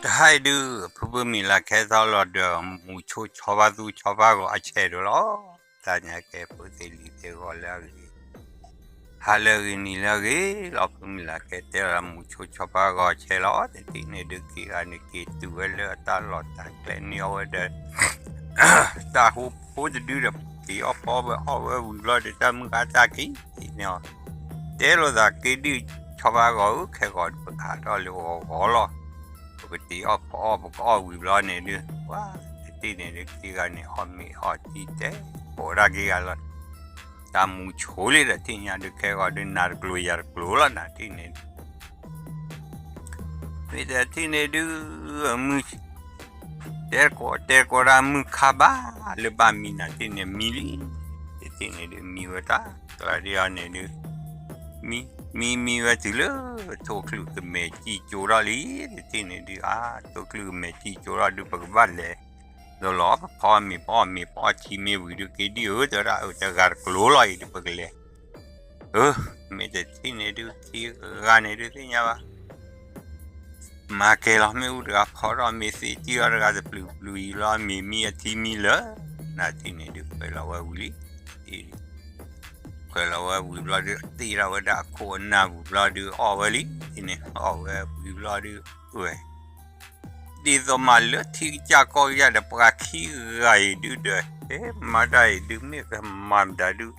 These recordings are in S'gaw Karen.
တဟါအံၤဒုး ဖုဖုမံၤလၤခဲထီၣ်လီၤဒီး မူဆိဆီဖါသူဆီဖါဂီၤအဆဲးဒိၣ်လီၤ. တၢ်ညါကဲဖိသ့ၣ်လံၤသ့ၣ်ဂီၤလၢအဂ့ၤ, ဟါလၢအဂ့ၤနံၤလၢအဂ့ၤလီၤ. ဖုမံၤလၤခဲတဲလီၤ မူဆိဆီဖါဂီၤအဆဲးလီၤ. တထံၣ်န့ၣ်ဒုး ခံဂၤန့ၣ်က့ၤတုၤဝဲလၢအတၢ်လီၢ်တၢ်ကျဲန့ၢ်အီၤဝဲဒီး တၢ်ဟိဖိတဒုဒီး တ့အီၣ်ဖီဝဲအီၣ်ဝဲဝံၤဘျီဒီး တၢ်မုၢ်ဂၤတၢ်ခံန့ၣ်အီၤ တဲလိာ်သးက့ၤဒုး ဆီဖါဂီၤဧၢ ခဲဂီၤဒီး ပကဟးထီၣ်လၢဂီၤဂီၤလီၤ. ပကတ့အီၣ်ဖီအီၣ် ပကအီၣ်ဝံၤဘျီန့ၣ်ဒုး ပှၤတထံၣ်န့ၣ်ဒုး ခံဂၤန့ၣ် အီၣ်မ့ၤအီထံတဲ ကိးဒၣ်က့ၤဂၤလီၤ. တၢ်မူဆိလံဒီး ထံၣ်ညါဒုး ခဲဂီၤဒုး နၤတကျိၤယၤတကျိၤလီၤ နၤထံၣ်န့ၣ်ဒုး မ့ၢ်တထံၣ်န့ၣ်ဒုး မုၢ် တဲတကိးတဲတကိးဒၣ် မုၢ်ခါဘၣ်လၢဘၣ်မံနၤထံၣ်န့ၣ် မံလံ. တထံၣ်န့ၣ်ဒုး မံဝဲတၢ်ကျါဒ်အံၤန့ၣ်ဒုး မံ မံမံဝဲတုၤလၢ ထိၣ်ချုးကမဲာ်စံၣ်ကၠိထီၣ်လံ. တထံၣ်န့ၣ်ဒုး အါ ထိၣ်ချုးကမဲာ်စံၣ်ကၠိထီၣ်ဒုး ပကဘၣ်လဲၤဒီးလီၤ ပဖီမ့ၤ ပအီၣ်မ့ၤ ပအီၣ်ထံမ့ၢ်ဝံၤဒုး က့ၤဒ်အၢ တဲဝဲဒၣ် အၢ တဂၤတကျိၤလီၤအံၤဒုး ပကလဲၤ အၢ မ့ၢ်တထံၣ်န့ၣ်ဒုး ခံဂၤန့ၣ်ဒုး သ့ၣ်ညါဘၣ် မၤကဲလီၤ မ့ၣ်အူတဂၤဖီထီၣ် မ့ၢ်သ့ၣ်တံၢ်အီၤတဂၤ တပျုာ်ပျုာ်အံၤလီၤ မ့ၤမံအထံမံလၢာ် နၤထံၣ်န့ၣ်ဒုး ခွဲးလီၤဝဲဝံၤလံ. ခွဲးလီၤဝဲဝံၤဘျီဒုး တ့ထီၣ်ဝဲဒၣ်အခိၣ်အနၢ်ဝံၤဘျီဒုး အီၣ်ဝဲလံ. ထံၣ်န့ၣ် အီၣ်ဝဲဝံၤဘျီဒုး ဝဲ ဒ်သိးမးလၢထံကစၢ်ကီၢ်ကစၢ်ဒီး ပှၤခံဂၤအံၤဒုးဒီး ဟဲမၤတၢ်အံၤဒုး မ့ၢ်ကမၤမတၤဒုး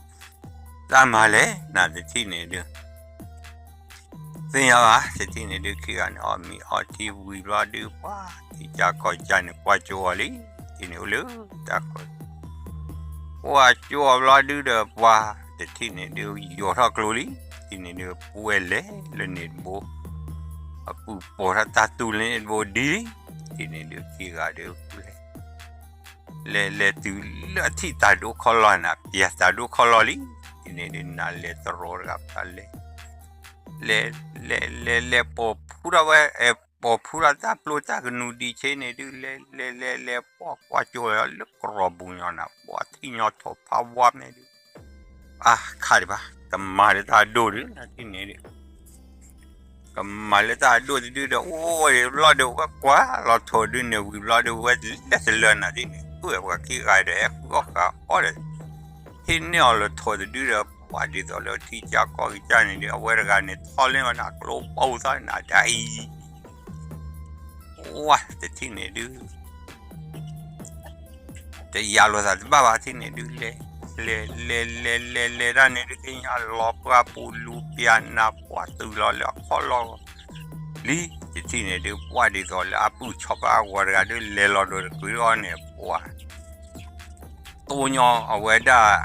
တၢ်မၤလဲၣ် နၤတထံၣ်န့ၣ်ဒုး သ့ၣ်ညါဘၣ် တထံၣ်န့ၣ်ဒုး ခံဂၤန့ၣ် အီၣ်မ့ၤအီထံဝံၤဘျီဒုး ပှၤထံကစၢ်ကီၢ်ကစၢ်န့ၣ် ကွၢ်ကၠိအီၤလံ. ထံၣ်န့ၣ်အိၣ်လၢတၢ်ဃၢၤ ကွၢ်ကၠိအီၤဘျီဒုးဒီး ပှၤတထံၣ်န့ၣ်ဒုး ယိၤထီၣ်ကျိလံ. ထံၣ်န့ၣ်ဒုး ပှဲၤလဲၤလၢန့ၣ်တဘိ အပုၢ်ပိာ်ထီၣ်တၢ်တူၢ်လၢန့ၣ်တဘိဒ်လံ. ထံၣ်န့ၣ်ဒုး ခံဂၤဒုး လဲၤလဲၤတုၤလၢအထံၣ်တၢ်ဒိၣ်ခီၣ်လီၢ်န့ၣ် ပျၢၤတၢ်ဒိၣ်ခီၣ်လီၢ်လံ. ထံၣ်န့ၣ်ဒုး နၤလဲၤတရီတဂၤပျၢၤလဲၤ လဲၤလဲၤလဲၤလဲၤ ပိာ်ဖှူထီၣ်ဝဲ ပိာ်ဖှူထီၣ်တၢ်ပျိတၢ်ကနူၤဒံးဆ့န့ၣ်ဒုး လဲၤလဲၤလဲၤလဲၤ ပှၤကွၢ်ကၠိလီၤလၢကရီၢ်ပူၤညီနၤ ပှၤထံၣ်ညီထိၣ်ဖးဝါမဲာ်ဒုး အါခါဒံးဘၣ် ကမၤလၢတၢ်အဒိၣ်ဒုး နၤထံၣ်န့ၣ်ဒုး ကမၤလၢတၢ်အဒိၣ်တဒုဒီး အိၣ်ဝဲဘျီဒီး ဝဲကွၢ်လီၤထိၣ်ဒုးန့ၣ် ဝံၤဘျီဒီး ဝဲလဲၤတလၢနၤထံၣ်န့ၣ် အဝဲခံဂၤဒီး ဟဲဃုအီၣ်ဃာ်အီၣ်ဒီး ဟ့ၣ်န့ၢ်အီၤလၢထိၣ်တဒုဒီး ပှၤဒ်သိးလၢထံကစၢ်ကီၢ်ကစၢ်န့ၣ်ဒုး အဝဲတဂၤန့ၣ် ထီၣ်လၢမၤနၤကျိပိၢ်သီနၤဒ်အံၤ ဝဲတထံၣ်န့ၣ်ဒုး တယာ်လိာ်သးတဘၣ်ဘၣ်ထံၣ်န့ၣ်ဒုး လဲၤ လဲၤလဲၤလဲၤလဲၤလဲၤတၢ်န့ၣ်ဒုး ကညီလီၤပှၢ်ပူၤလူၤပျၢၤနၤ ပှၤတုၤလီၤလၢအခီၣ်လီၢ်လံ. တထံၣ်န့ၣ်ဒုး ပှၤဒ်သိးလၢအပုၢ်ဆီဖါဂီၤတဂၤဒုး လဲၤလီၤဒီးတကွံအီၤန့ၣ် ပှၤ တိၢ်ညီအဝဲဒၣ်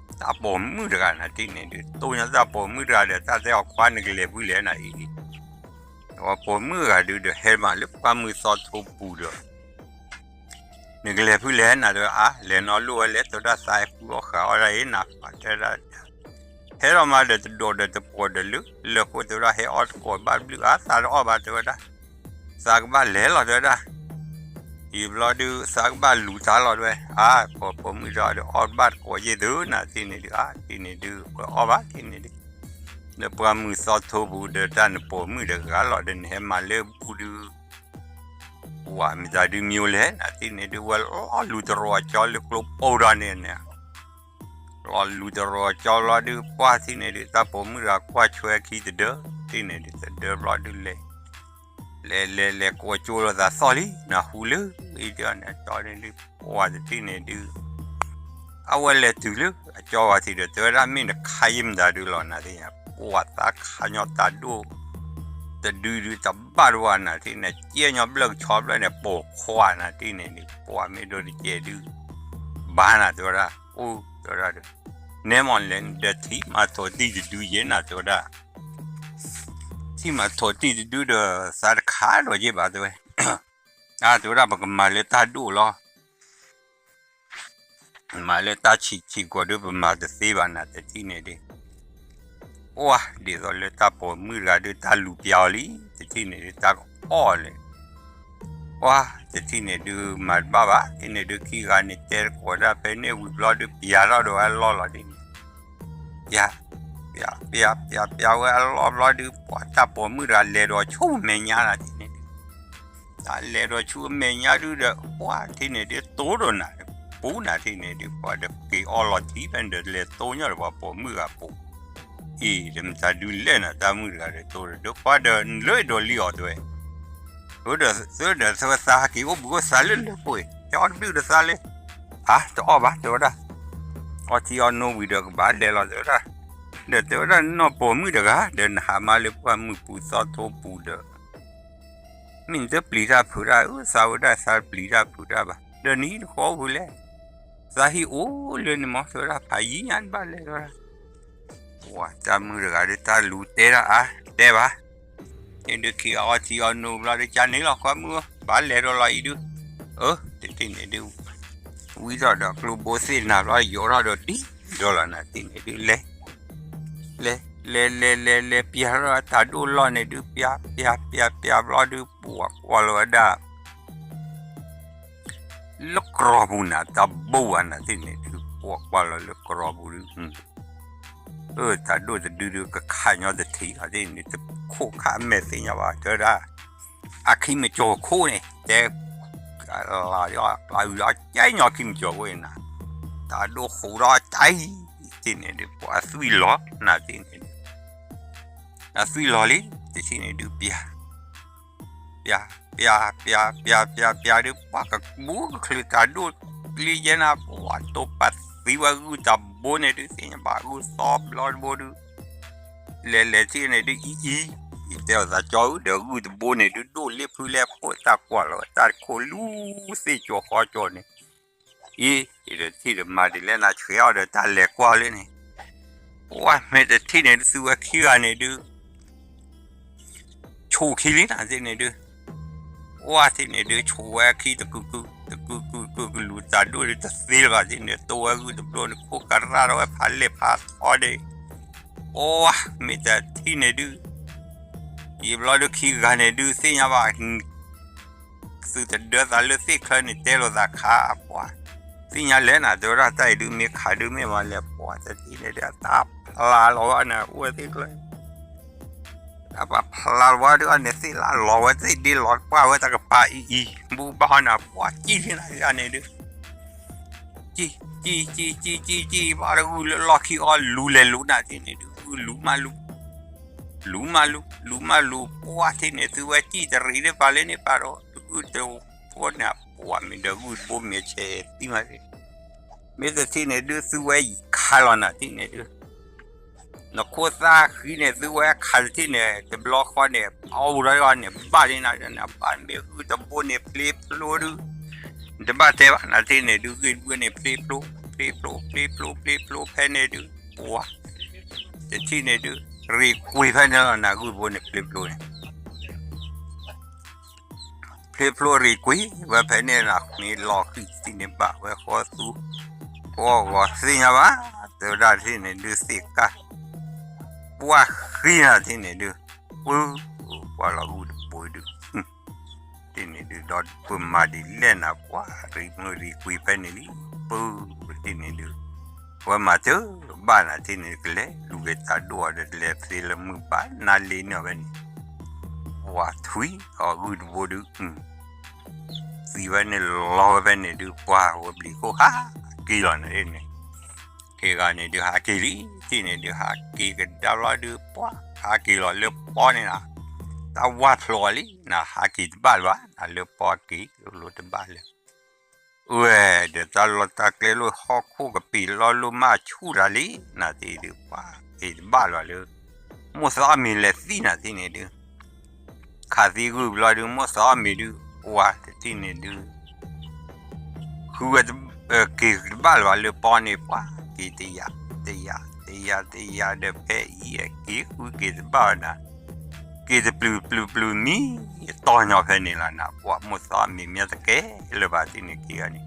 တၢ်ပိာ်မုၣ်တဂၤနၤထံၣ်န့ၣ်ဒုး တိၢ်ညီတၢ်ပိာ်မုၣ်တဂၤဒီး တၢ်တဲအီၤခွါ နကလဲၤဖုလဲၣ်နၤအံၤ အဝဲပိာ်မုၣ်တဂၤဒုးဒီး ဟဲမးလၢပှၢ်မုၢ်သီထိပူၤဒီး နကလဲၤဖုလဲၣ်နၤတဲဝဲ အါ လဲၤနီၢ်လိၣ်ဝဲလဲၣ် တဲဝဲဒၣ် သးဟဲဃုအီၣ်ဃာ်အီၣ်ဒၣ်အံၤနၤ တဲဝဲဒၣ် ဟဲထီၣ်မးဒီးတဒိးဒီးတပိာ်ဒီးလၢ လၢဃိတဲဝဲဒၣ် ဟဲအီၣ်တကိးဘၣ်ဘျုး အါ သးတအီၣ်ဘၣ်တဲဝဲဒၣ် သးကဘၣ်လဲၤလီၤတဲဝဲဒၣ် ယံာ်ဘျီဒုး သးကဘၣ်လူၤတၢ်လီၤတဲဝဲ အါ ပိာ်မုၣ်တဂၤဒီး အီၣ်ဘၣ်တကိးယ့ၢ်သုနၤထံၣ်န့ၣ်ဒုး အါ ထံၣ်န့ၣ်ဒုး ပှၤအီၣ်ဘၣ်ထံၣ်န့ၣ်ဒုး လၢပှၢ်မုၢ်သီထိပူၤဒီး တၢ်နပိာ်မုၣ်တဂၤလီၤဒီး နဟဲမၤလၢဘူၣ်ဒုး ပှၤမတၤဒုးမံၤလဲၣ် နၤထံၣ်န့ၣ်ဒုး ဝဲလီၤလူၤတရီၤကၠီလၢကျိပိၢ်ဒီးန့ၣ်န့ၣ် လီၤလူၤတရီၤကၠီလီၤဒုး ပှၢ်ထံၣ်န့ၣ်ဒုး တၢ်ပိာ်မုၣ်တဂၤကွၢ်ဆွဲခံတဒၢ ထံၣ်န့ၣ်ဒုး တဒၢဘျီဒုးလဲၤ လဲၤလဲၤလဲၤ ကိးကၠိလိာ်သးသီၣ်လံ နၢ်ဟူလၢ အံၤဒုးန့ၣ် အကၠီန့ၣ်ဒုး ပှၢ်တထံၣ်န့ၣ်ဒုး အဝဲလဲၤတုၤလၢ အကၠီဝဲထံၣ်ဒီး တဲဝဲဒၣ် မ့ၢ်နခါယံာ်မတၤဒုးလီၤ နၤထံၣ်န့ၣ် ပှၢ်သးခါညီတၢ်ဒိၣ် တဒုဒုးတဘၣ်တဝဲ နၤထံၣ်န့ၣ် ကဲညီဘျၢၣ်ကဆီဘျၢၣ်န့ၣ် ပိာ်ခွါ နၤထံၣ်န့ၣ်ဒုး ပှၢ်မ့ၢ်ဒိတကဲဒုး ဘၣ်နၤတဲဝဲဒၣ် အိၣ်တဲဝဲဒၣ်ဒီး နဲမီၢ်လဲၣ် ဒီးထံၣ်မၤထိၣ်တံၢ်တဒုယဲၢ်နၤတဲဝဲဒၣ် ထံၣ်မၤထိၣ်တံၢ်တဒုဒီး သးတခါဒီးယဲၢ်ဘၣ်တဲဝဲ အါ တဲဝဲဒၣ် ပကမၤလၢတၢ်ဒိၣ်လီၤ မၤလၢတၢ်ဆံးဆံးကီးဒုး ပမၤတသ့ဘၣ်နၤ တထံၣ်န့ၣ်ဒုး ပှၢ်ဒ်သိးလၢတၢ်ပိာ်မုၣ်တဂၤဒုး တၢ်လူၤပျၢၤအီၤလံ တထံၣ်န့ၣ်ဒုး တၢ်ကအီၣ်လဲၣ် ပှၢ်တထံၣ်န့ၣ်ဒုး မၤတဘၣ်ဘၣ် ထံၣ်န့ၣ်ဒုး ခံဂၤန့ၣ် တဲတကိးဒၣ် ဖဲန့ၣ်ဝံၤဘျီဒုး ပျၢၤထီၣ်ဒီးဝဲအလီၢ်လီၤဒ်န့ၣ် ပျၢၤ ပျၢၤ ပျၢၤ ပျၢၤဝဲအလီၢ်ဘျီဒုး ပှၢ်တၢ်ပိာ်မုၣ်တဂၤလဲၤဒီးဆိမဲာ်ညါနၤထံၣ်န့ၣ်ဒုး တၢ်လဲၤဒီးဆူအမဲာ်ညါဒုဒီး ပှၤထံၣ်န့ၣ်ဒုးတိၢ်ဒီးနၤ ပူၤနၤထံၣ်န့ၣ်ဒုး ပှၤဒီးက့ၤအီလီၤထံဖဲန့ၣ်ဒီး လဲၤတိၢ်ညီဒီးပှၤပိာ်မုၣ်ဂၤပိာ်, အံၤ ဒီးမတၤဒုးလဲၣ်နၤ တၢ်မုၣ်တဂၤဒီးတိၢ်ဒီး ပှၤဒီးလၢဒီးလံအီၤတဲဝဲ, ဒီးသၢဒီးသၢသးဟးက့ၤအိၣ်ဘှံးအိၣ်သါလၢလၢပှဲၤ ဟဲအီၣ်တဘျုးဒီးသးလၢ, အါ တအီၣ်ဘၣ်တဲဝဲဒၣ်, အီထံအီနိဝံၤဒီးကဘၣ်လဲၤလီၤတဲဝဲဒၣ်, ဒီးတဲဝဲဒၣ်နီၢ်ပိာ်မုၣ်တဂၤ ဒီးနဟးမါလၢပှၢ်မုၢ်ပူၤသီၣ်ထိပူၤဒီး မ့ၢ်နတပျံၤတၢ်ဖုးတၢ်ဧၢ သးဝဲဒၣ်သးတပျံၤတၢ်ဖုးတၢ်ဘၣ် ဒီးနဟံၣ်တဃီအိၣ်ဖဲလဲၣ်, သးဟံၣ်အိၣ်လၢန့ၣ်မ့ၢ်တဲဝဲဒၣ် ဖးယံၤညါတဘၣ်လဲၤတဲဝဲဒၣ်, ပှၤတၢ်မုၣ်တဂၤဒုးတၢ်လူၤတဲဒၣ်အါတဲဘၣ်, န့ၣ်ဒုးခံဂၤအီထံအီနိဘျီဒုး ကန့ၣ်လီၤခွါမုၣ်ဧၢ ဘၣ်လဲၤဒီးလီၤအံၤဒုး, အၢ တထံၣ်န့ၣ်ဒုး ဝံထီၣ်ဒီးကျိဘိသ့ၣ်နၤဘျီ ယိးထီၣ်ဒီးဒ်ဒီးလီၤနၤထံၣ်န့ၣ်ဒုး လဲၤ လဲၤ လဲၤ လဲၤ လဲၤ လဲၤ ပျါထီၣ်တၢ်ဒိၣ်လီၢ်န့ၣ်ဒုး ပျါ ပျါ ပျါ ပျါဘျီဒုး ပှၤကွၢ်လီၤဝဲဒၣ် လၢကရီပူၤနၤ တၢ်ဘိဝဲနၤထံၣ်န့ၣ်ဒုး ပှၤကွၢ်လီၤလၢကရီပူၤဒုး, အၢ တၢ်ဒိၣ်တဒုဒုး ကခးညီတထံၣ်လီၤထံၣ်န့ၣ် တခိၣ်ခးမဲာ်သ့ၣ်ညါဘၣ် တဲဝဲဒၣ် အခံမကၠီၤခိၣ်န့ၣ် တဲ လၢ လၢအုၣ်လီၤကဲညီခံမကၠီၤခိၣ်န့ၣ်နၤ, တၢ်ဒိၣ်ဃိးဒီးကဲထံၣ်န့ၣ်ဒုး ပှၤအသွံၣ်လီၤနၤထံၣ်န့ၣ်ဒုး, အသွံၣ်လီၤလံ တထံၣ်န့ၣ်ဒုး ပျါ ပျါ ပျါ ပျါ ပျါ ပျါ ပျါဒုး ပှၤကဘူးကချုးတၢ်ဒိၣ်ကျ့ယဲနၤ ပှၤတိာ်ပာ်သံဝဲဂုၢ်တၢ်ဘိန့ၣ်ဒုး သ့ၣ်ညါဘၣ်ဂုၢ်သီဘျီတဘိဒုး, လဲၤလဲၤထံၣ်န့ၣ်ဒုး အံၤအံၤ, ယတဲအီၤသးကၠီဧၢ ဒီးဂုၢ်တဘိန့ၣ်ဒုး ဒိၣ်လ့ၣ်ဖုလဲၣ်ဖိ တၢ်ကွၢ်လီၤဝဲ တၢ်တခိၣ်လူၤသ့ၣ်ကၠီၤဃီကၠီၤန့ၣ်, အံၤ ယတထံၣ်တမၤဒ်လဲၣ်နၤ ဆှဲးအီၤဒီးတၢ်လဲၤကွၢ်လၢန့ၣ်, ပှၤမ့ၢ်တထံၣ်န့ၣ်ဒုး သုဝဲခံဂၤန့ၣ်ဒုး ဆိၣ်ခံလံနၤသ့ၣ်န့ၣ်ဒုး, ပှၤသ့ၣ်န့ၣ်ဒုး ဆိၣ်ဝဲခံတကုာ်ကုာ် တကုာ်ကုာ်ကုာ်ကလူၤတၢ်ဒိၣ်ဒုး တသ့လၢၤဘၣ်သ့ၣ်န့ၣ် တိၢ်ဝဲဂုၢ်တဘိန့ၣ် ခိၣ်ကရၢ်ထီၣ်ဝဲဖးလဲၢ်ဖးထီန့ၣ်, ပှၤမ့ၢ်တထံၣ်န့ၣ်ဒုး ယံာ်ဘျီဒုးခံဂၤန့ၣ်ဒုး သ့ၣ်ညါဘၣ် သုတဒၢသးလၢသ့ၣ်ချၢန့ၣ် တဲလိာ်သးခါပှၤ, သ့ၣ်ညါလဲၣ်နၤ တဲဝဲဒၣ်တၢ်အံၤဒုး မ့ၢ်ခးဒုးမ့ၢ်မၤလဲၣ် ပှၤတထံၣ်န့ၣ်ဒုး အတၢ်ဖျါလီၤဝဲန့ၣ် အိၣ်ဝဲသ့ၣ်ချၢ အပှၤဖျါလီၤဝဲဒုးအန့ၣ် သ့ၣ်လၢလီၤဝဲသ့ၣ်ဒ့လီၤပှၢ်ဝဲတကပၤအံၤအံၤ ဘူဘၣ်ဟီနၤ ပှၤကံၣ်န့ၣ်နၤန့ၣ်ဒုး ကံၣ် ကံၣ် ကံၣ် ကံၣ် ကံၣ် ကံၣ် ဘၣ်တဂုၢ်လၢလီၢ်ခံအီၤ လူၤလဲၤလူၤနၤသ့ၣ်န့ၣ်ဒုး ဂုၢ်လူၤမးလူၤ လူၤမးလူၤ လူၤမးလူၤ ပှၤသ့ၣ်န့ၣ် သုဝဲကံၣ်တရံးန့ၢ်ပာ်လၢန့ၣ်ပာ်ဒီး တဂုၢ်တဘိန့ၣ် ပှၤမ့ၢ်ဒီးဂုၢ်တဘိမ့ၢ်ဆဲးသံမးသ့ၣ် မ့ၢ်တထံၣ်န့ၣ်ဒုး သုဝဲယံာ်ခါလီၤနၤထံၣ်န့ၣ်ဒုး နခိၣ်သၣ်ဃံန့ၣ် သုဝဲခးတထံၣ်န့ၣ် တဘျီဃီန့ၣ် အီၣ်ဝူၤဒီးန့ၣ် ဘၣ်ဒ်နၤ ဘၣ်မ့ၢ်ဂုၢ်တဘိန့ၣ် ဖျ့ဖျိဒုး တဘၣ်တဲဘၣ်နၤထံၣ်န့ၣ်ဒုး ဂုၢ်တဘိန့ၣ် ဖျ့ဖျိ ဖျ့ဖျိ ဖျ့ဖျိ ဖျ့ဖျိဖဲန့ၣ်ဒုး ပှၤ တထံၣ်န့ၣ်ဒုး ရ့ၣ်ကွံာ်ဖဲန့ၣ်လီၤနၤ ဂုၢ်တဘိန့ၣ် ဖျ့ဖျိန့ၣ် ဖျ့ဖျိရ့ၣ်ကွံာ်ဝဲဖဲန့ၣ်နၤ မ့ၢ်လီၤဃံၤတထံၣ်န့ၣ် ဘၣ်ဝဲဃီသူ ဃီဂီၤသ့ၣ်ညါဘၣ် တဲဝဲဒၣ်ထံၣ်န့ၣ်ဒုးသ့ၣ်ကၢ် ပှၤဃံနၤထံၣ်န့ၣ်ဒုး ပှၤလီၤဂုၢ်တဘိဒုး ထံၣ်န့ၣ်ဒုး ဒီးပမၤဒ်လဲၣ်နၤ ပှၤရ့ၣ်မုၢ်ရ့ၣ်ကွံာ်ဖဲန့ၣ်လံ ပထံၣ်န့ၣ်ဒုး ပဝဲမၤတဘၣ်နၤထံၣ်န့ၣ် ကလဲၤလူၤက့ၤတၢ်ဒိၣ်အီၤဒီးလဲၤသ့လၢမုၢ်ဘၣ်နၤလ့န့ၢ်အီၤဖဲန့ၣ် ပှၤထွံအီၤဂုၢ်တဘိဒုး သံဝဲန့ၣ်လီၤဝဲဖဲန့ၣ်ဒုး ပှၤဝဲဘျံးခိၣ်ဟးက့ၤလီၤနၤန့ၣ် က့ၤဂၤန့ၣ်ဒုးဟးက့ၤလံ ထံၣ်န့ၣ်ဒုးဟးက့ၤကဒါဘျီဒုး ပှၤဟးက့ၤလီၤလၢပီန့ၣ်နၤ တၢ်ဝါဖျိအီၤလံ နဟးက့ၤတဘၣ်လၢၤဘၣ် နၤလၢပီက့ၤလိၤတဘၣ်လၢၤ ဝဲဒီးတၢ်လီၢ်တၢ်ကျဲလိာ်ဟီၣ်ခိၣ်ကပံာ်လီၤလိာ်မးဆူၣ်တၢ်လံ နၤသ့ၣ်ဒုးပှၤက့ၤတဘၣ်လၢၤဘၣ်လၢ မိၢ်သီအမံၤလဲၤသံနၤသ့ၣ်န့ၣ်ဒုး ခးသံဂုၢ်ဘျီဒုး မိၢ်သီအမံၤဒုး ပှၤတထံၣ်န့ၣ်ဒုး ဃုဝဲ က့ၤတဘၣ်လၢၤဘၣ်လၢပီန့ၣ် ပှၤက့ၤတယၤ တယၤ တယၤ တယၤဒီးဖဲအံၤက့ၤဃုက့ၤတဘၣ်ဝဲနၤ က့ၤတပျုၤပျုၤပျုၤမံအတီၢ်ညီဖဲန့ၣ်လီၤနၤ ပှၤမိၢ်သီအမံၤမ့ၢ်တကဲလၢၤဘၣ်သ့ၣ်န့ၣ်က့ၤဂၤန့ၣ်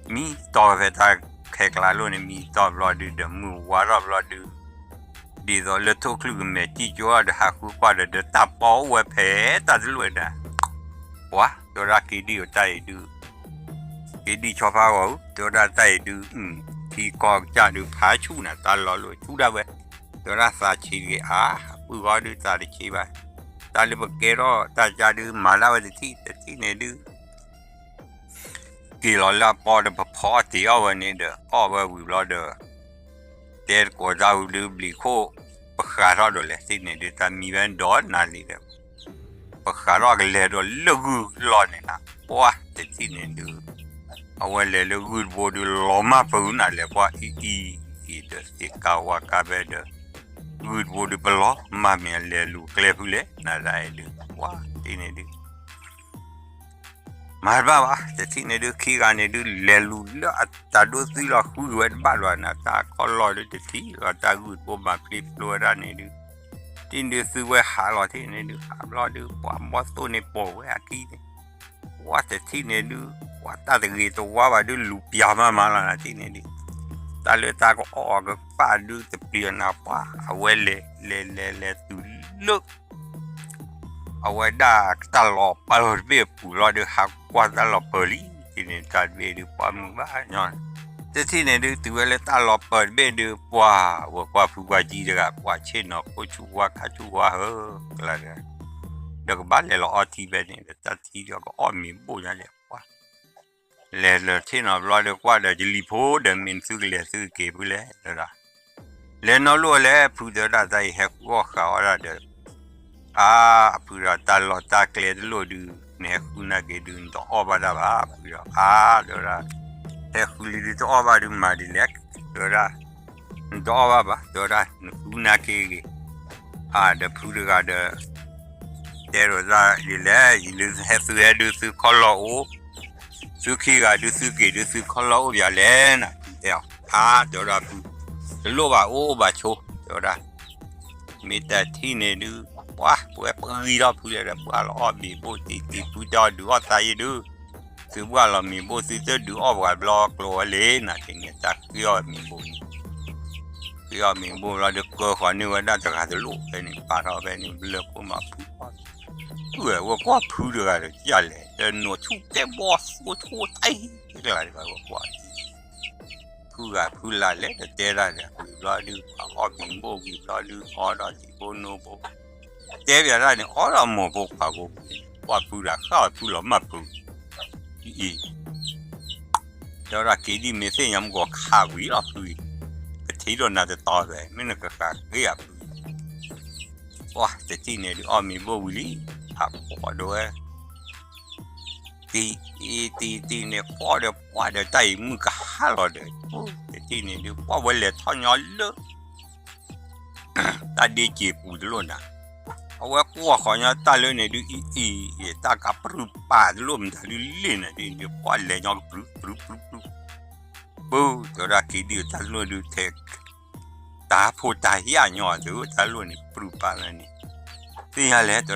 မံတီၢ်ဖဲတၢ်ခဲကျါလိာ်န့ၣ် မံတီၢ်ဘျီဒုးဒီးမုၢ်ဝါထီၣ်ဘျီဒုး ဒ်သိးလၢထိၣ်ချုးကမဲာ်စံၣ်ကၠိဒီးဟးဃုကွၢ်ဒီး ဒီးတၢ်ပီအိၣ်ဝဲဖဲတၢ်တလိၣ်ဝဲဒၣ် ပှၤတဲဝဲဒၣ်က့ၤဒံၣ်အတၢ်အံၤဒုး က့ၤဒံၣ်ဆီဖါဂီၤဧၢ တဲဝဲဒၣ်တၢ်အံၤဒုး ထံကီၢ်ကစၢ်ဒုးဖးဆူၣ်နၤ တၢ်လီၤလိာ်ဆူၣ်ဒၣ်ဝဲ တဲဝဲဒၣ်သးဆံးတဂ့ၤအါ ပုၢ်ဂီၢ်ဒုးသးတဆံးဘၣ် တၢ်လၢပကဲထီၣ်တၢ်ကါဒုး မၤတၢ်ဝဲတထံၣ်တထံၣ်န့ၣ်ဒုး က့ၤလီၤလၢအပီဒီး ပဖီအီၣ်တ့ၤအီၣ်ဝဲန့ၣ်ဒီး အီၣ်ဝဲဝံၤဘျီဒီး တဲတကိးတၢ်ဝံၤဒုး ဘျံးခိၣ် ပဃးထီၣ်ဒီးလဲၣ် တထံၣ်န့ၣ်ဒုး တၢ်မံဝဲဒီးနၤလံဒီး ပဃးထီၣ်ကလဲၤဒီးလၢဂုၢ်လီၢ်န့ၣ်နၤ ပှၢ်တထံၣ်န့ၣ်ဒုး အဝဲလဲၤလၢဂုၢ်တဘိဒုး လီၤမၢ်ပဂုာ်နၤလဲၤကွၢ်အံၤအံၤအံၤဒီး သ့ၣ်ကါဝါကါဖဲဒီး ဂုၢ်တဘိဒုး ပလီၤမၢ်မ့ၢ်အလဲၤလူၤကျဲဖုလဲၣ် နၤဒၣ်အံၤဒုး ပှၢ်တထံၣ်န့ၣ်ဒုး မၤတဘၣ်ဘၣ် တထံၣ်န့ၣ်ဒုး ခံဂၤန့ၣ်ဒုး လဲၤလူၤလၢအတၢ်ဒိသူလီၤ ဃုက့ၤဝဲတဘၣ်လီၤနၤ တၢ်ခီၣ်လီၢ်ဒုးတထံၣ်လီၤ တၢ်ဂုၢ်တဘိမၤဖျ့ဖျိဝဲဒၣ်န့ၣ်ဒုး တထံၣ်န့ၣ်ဒုး သုဝဲဟးလီၤတထံၣ်န့ၣ်ဒုး ဟးဘျီဒုး ပှၤဘီၣ်သိၣ်န့ၣ်ပိာ်ဝဲအခံန့ၣ် ပှၢ်တထံၣ်န့ၣ်ဒုး ပှၢ်တၢ်တဂ့ၤတဝါဘၣ်ဒုး လူၤပျၢ်မးမးလီၤနၤ တထံၣ်န့ၣ်ဒုး တၢ်လၢတၢ်ကအီၣ်အကပၣ်ဒုး တပျံၤနၤ ပှၢ်အဝဲလဲၤလဲၤလဲၤလဲၤတုၤလၢ အဝဲဒၣ်တၢ်လီၤပၢၢ်တဘ့ၣ်အပူၤလီၤဒုး ဟးကွၢ်တၢ်လီၤပၢၢ်လံ တထံၣ်န့ၣ် တၢ်တဘ့ၣ်ဒုး ပှၢ်မုာ်ဘၣ်ညီ တထံၣ်န့ၣ်ဒုး တုၤဝဲလၢတၢ်လီၤပၢၢ်တဘ့ၣ်ဒုး ပှၢ်ဝဲကွၢ်ဖုကွၢ်ကံတဂၤ ပှၢ်ဆ့ၣ်နီၤခိၣ်ဆူၣ်ဝါခါဆူၣ်ဝါဟၢကျါဒီး ဒီးကဘၣ်လဲၤလီၤအီထံဖဲန့ၣ်ဒီး တၢ်ထံဒီးကအီၣ်မ့ၤဘိၣ်ညါလဲၣ် ပှၢ် လဲၤလၢထံၣ်နီၤဘျီဒီး ကွၢ်ဒီးယလံၤဖိဒီး မ့ၢ်နသုကလဲၤသုက့ၤဖုလဲၣ် တဲဒၣ် လဲၤနီၢ်လိၣ်လဲၣ် ဖုတဲဝဲဒၣ် တၢ်အံၤဟဲဃုအီၣ်ဃာ်အီၣ်ဒၣ်ဒီး အါ အဖုဒီး တၢ်လီၢ်တၢ်ကျဲတလိၣ်ဒုး နဟဲဃုနာ်က့ၤဒုး နတအီၣ်ဘၣ်တၢ်ဘၣ် ဖုဒီး အါ တဲဝဲဒၣ် ဟဲဃုလံဒုး တအီၣ်ဘၣ်ဒုး မၤဒ်လဲၣ် တဲဝဲဒၣ် နတအီၣ်ဘၣ်ဘၣ် တဲဝဲဒၣ် နဃုနာ်က့ၤဂ့ၤ အါ ဒီးဖုတဂၤဒီး တဲဒိးတၢ်ဒ်လဲၣ် ယလၢဟဲသုဟဲဒုး သုခီၣ်လီၢ်အိၣ် သုခံဂၤဒုး သုက့ၤဒုး သုခီၣ်လီၢ်အိၣ်ပၠးလဲၣ်နၤ တဲအီၤ အါ တဲဝဲဒၣ်ဖု တလိၣ်ဘၣ်အိၣ်ဘၣ်ဆိ တဲဝဲဒၣ် မ့ၢ်တထံၣ်န့ၣ်ဒုး ပှၢ် ပဝဲပဂံၢ်ထီၣ်ဖုလဲၣ်ဒီး ပှၢ်လီၤအီၣ်မ့ၤဘိၣ်တံၢ်တံၢ် ဖုတဲအီၤဒုးအီၣ်သးယံၤဒုး သုပှၢ်လီၤမ့ၤဘိၣ် သုတဒုးအီၣ်ပှၤဘျီကျိၤဝဲလံနၤ တနံၤတၢ်ဃ့အီၣ်မ့ၤဘိၣ်န့ၣ် ဃ့အီၣ်မ့ၤဘိၣ်ဘျီဒီး ကၢဃီၤန့ၢ်ဝဲဒၣ်တဂၤတလိၣ်ဖဲန့ၣ် ပာ်ထီၣ်ဖဲန့ၣ် ဘျၢခိၣ်မးဖု ဝဲကွၢ်ဖုတဂၤဒီး ကၢ်လဲၣ် တနီၤဆူၣ်တဲဘီၣ်သိဆိတၢ်အံၤ ကလၤဒ်ဝဲကွၢ် ဖုဂၤဖုလၢ်လဲၤတတဲတၢ်ဒီး ဝံၤဘျီဒုး ပှၤအီၣ်မ့ၤဘိၣ်ဝံၤဘျီဒုး အီဒီးထံဖိနိဖိ တဲပၠးတၢ်န့ၣ် အီဒီးမိၢ်ဖိခွါဖိပူၤန့ၣ် ကွၢ်ဖုတဂၤဃၣ်ဝဲဖုလီၤမၢ်ပူၤ အံၤ တဲဝဲဒၣ်က့ၤဒံၣ်မ့ၢ်သ့ၣ်ညါမ့ၢ်ကီးခးဝံၤလီၤဖုအံၤ ကထံၣ်ဒိၣ်နၤတတီၤဖဲ မ့ၢ်နကဃးဃ့အဖု ပှၢ်တထံၣ်န့ၣ်ဒုး အီၣ်မ့ၤဘိၣ်ဝံၤလံ ဖးဖှီၣ်ဒိဝဲ တံၤတံၤတံၤန့ၣ် ဖှီၣ်ဒီးပှၢ်ဒီးတၢ်အံၤမုၢ်ကဟါလီၤဒီး တထံၣ်န့ၣ်ဒုး ပှၢ်ဝဲလဲၤထီၣ်ညီလၢ တၢ်ဒ့စ့ၤပူၤတလိၣ်နၤ အဝဲကွၢ်ဃီၤညီတၢ်လၢန့ၣ်ဒုး အံၤအံၤ တၢ်ကပြုၢ်ပာ်တလိၣ်မတၤဒုးလ့ၣ်နၤဒ်န့ၣ် ပှၢ်လဲၤညီကပြုၢ်ပြုၢ်ပြုၢ်ပြုၢ် ပူၤ တဲဝဲဒၣ်က့ၤဒံၣ်တၢ်တလိၣ်ဒုးထဲ တၢ်ဖိတၢ်ယာ်ညီသု တၢ်လိၣ်န့ၣ် ပြုၢ်ပာ်လၢန့ၣ် သ့ၣ်ညါလဲၣ် တဲ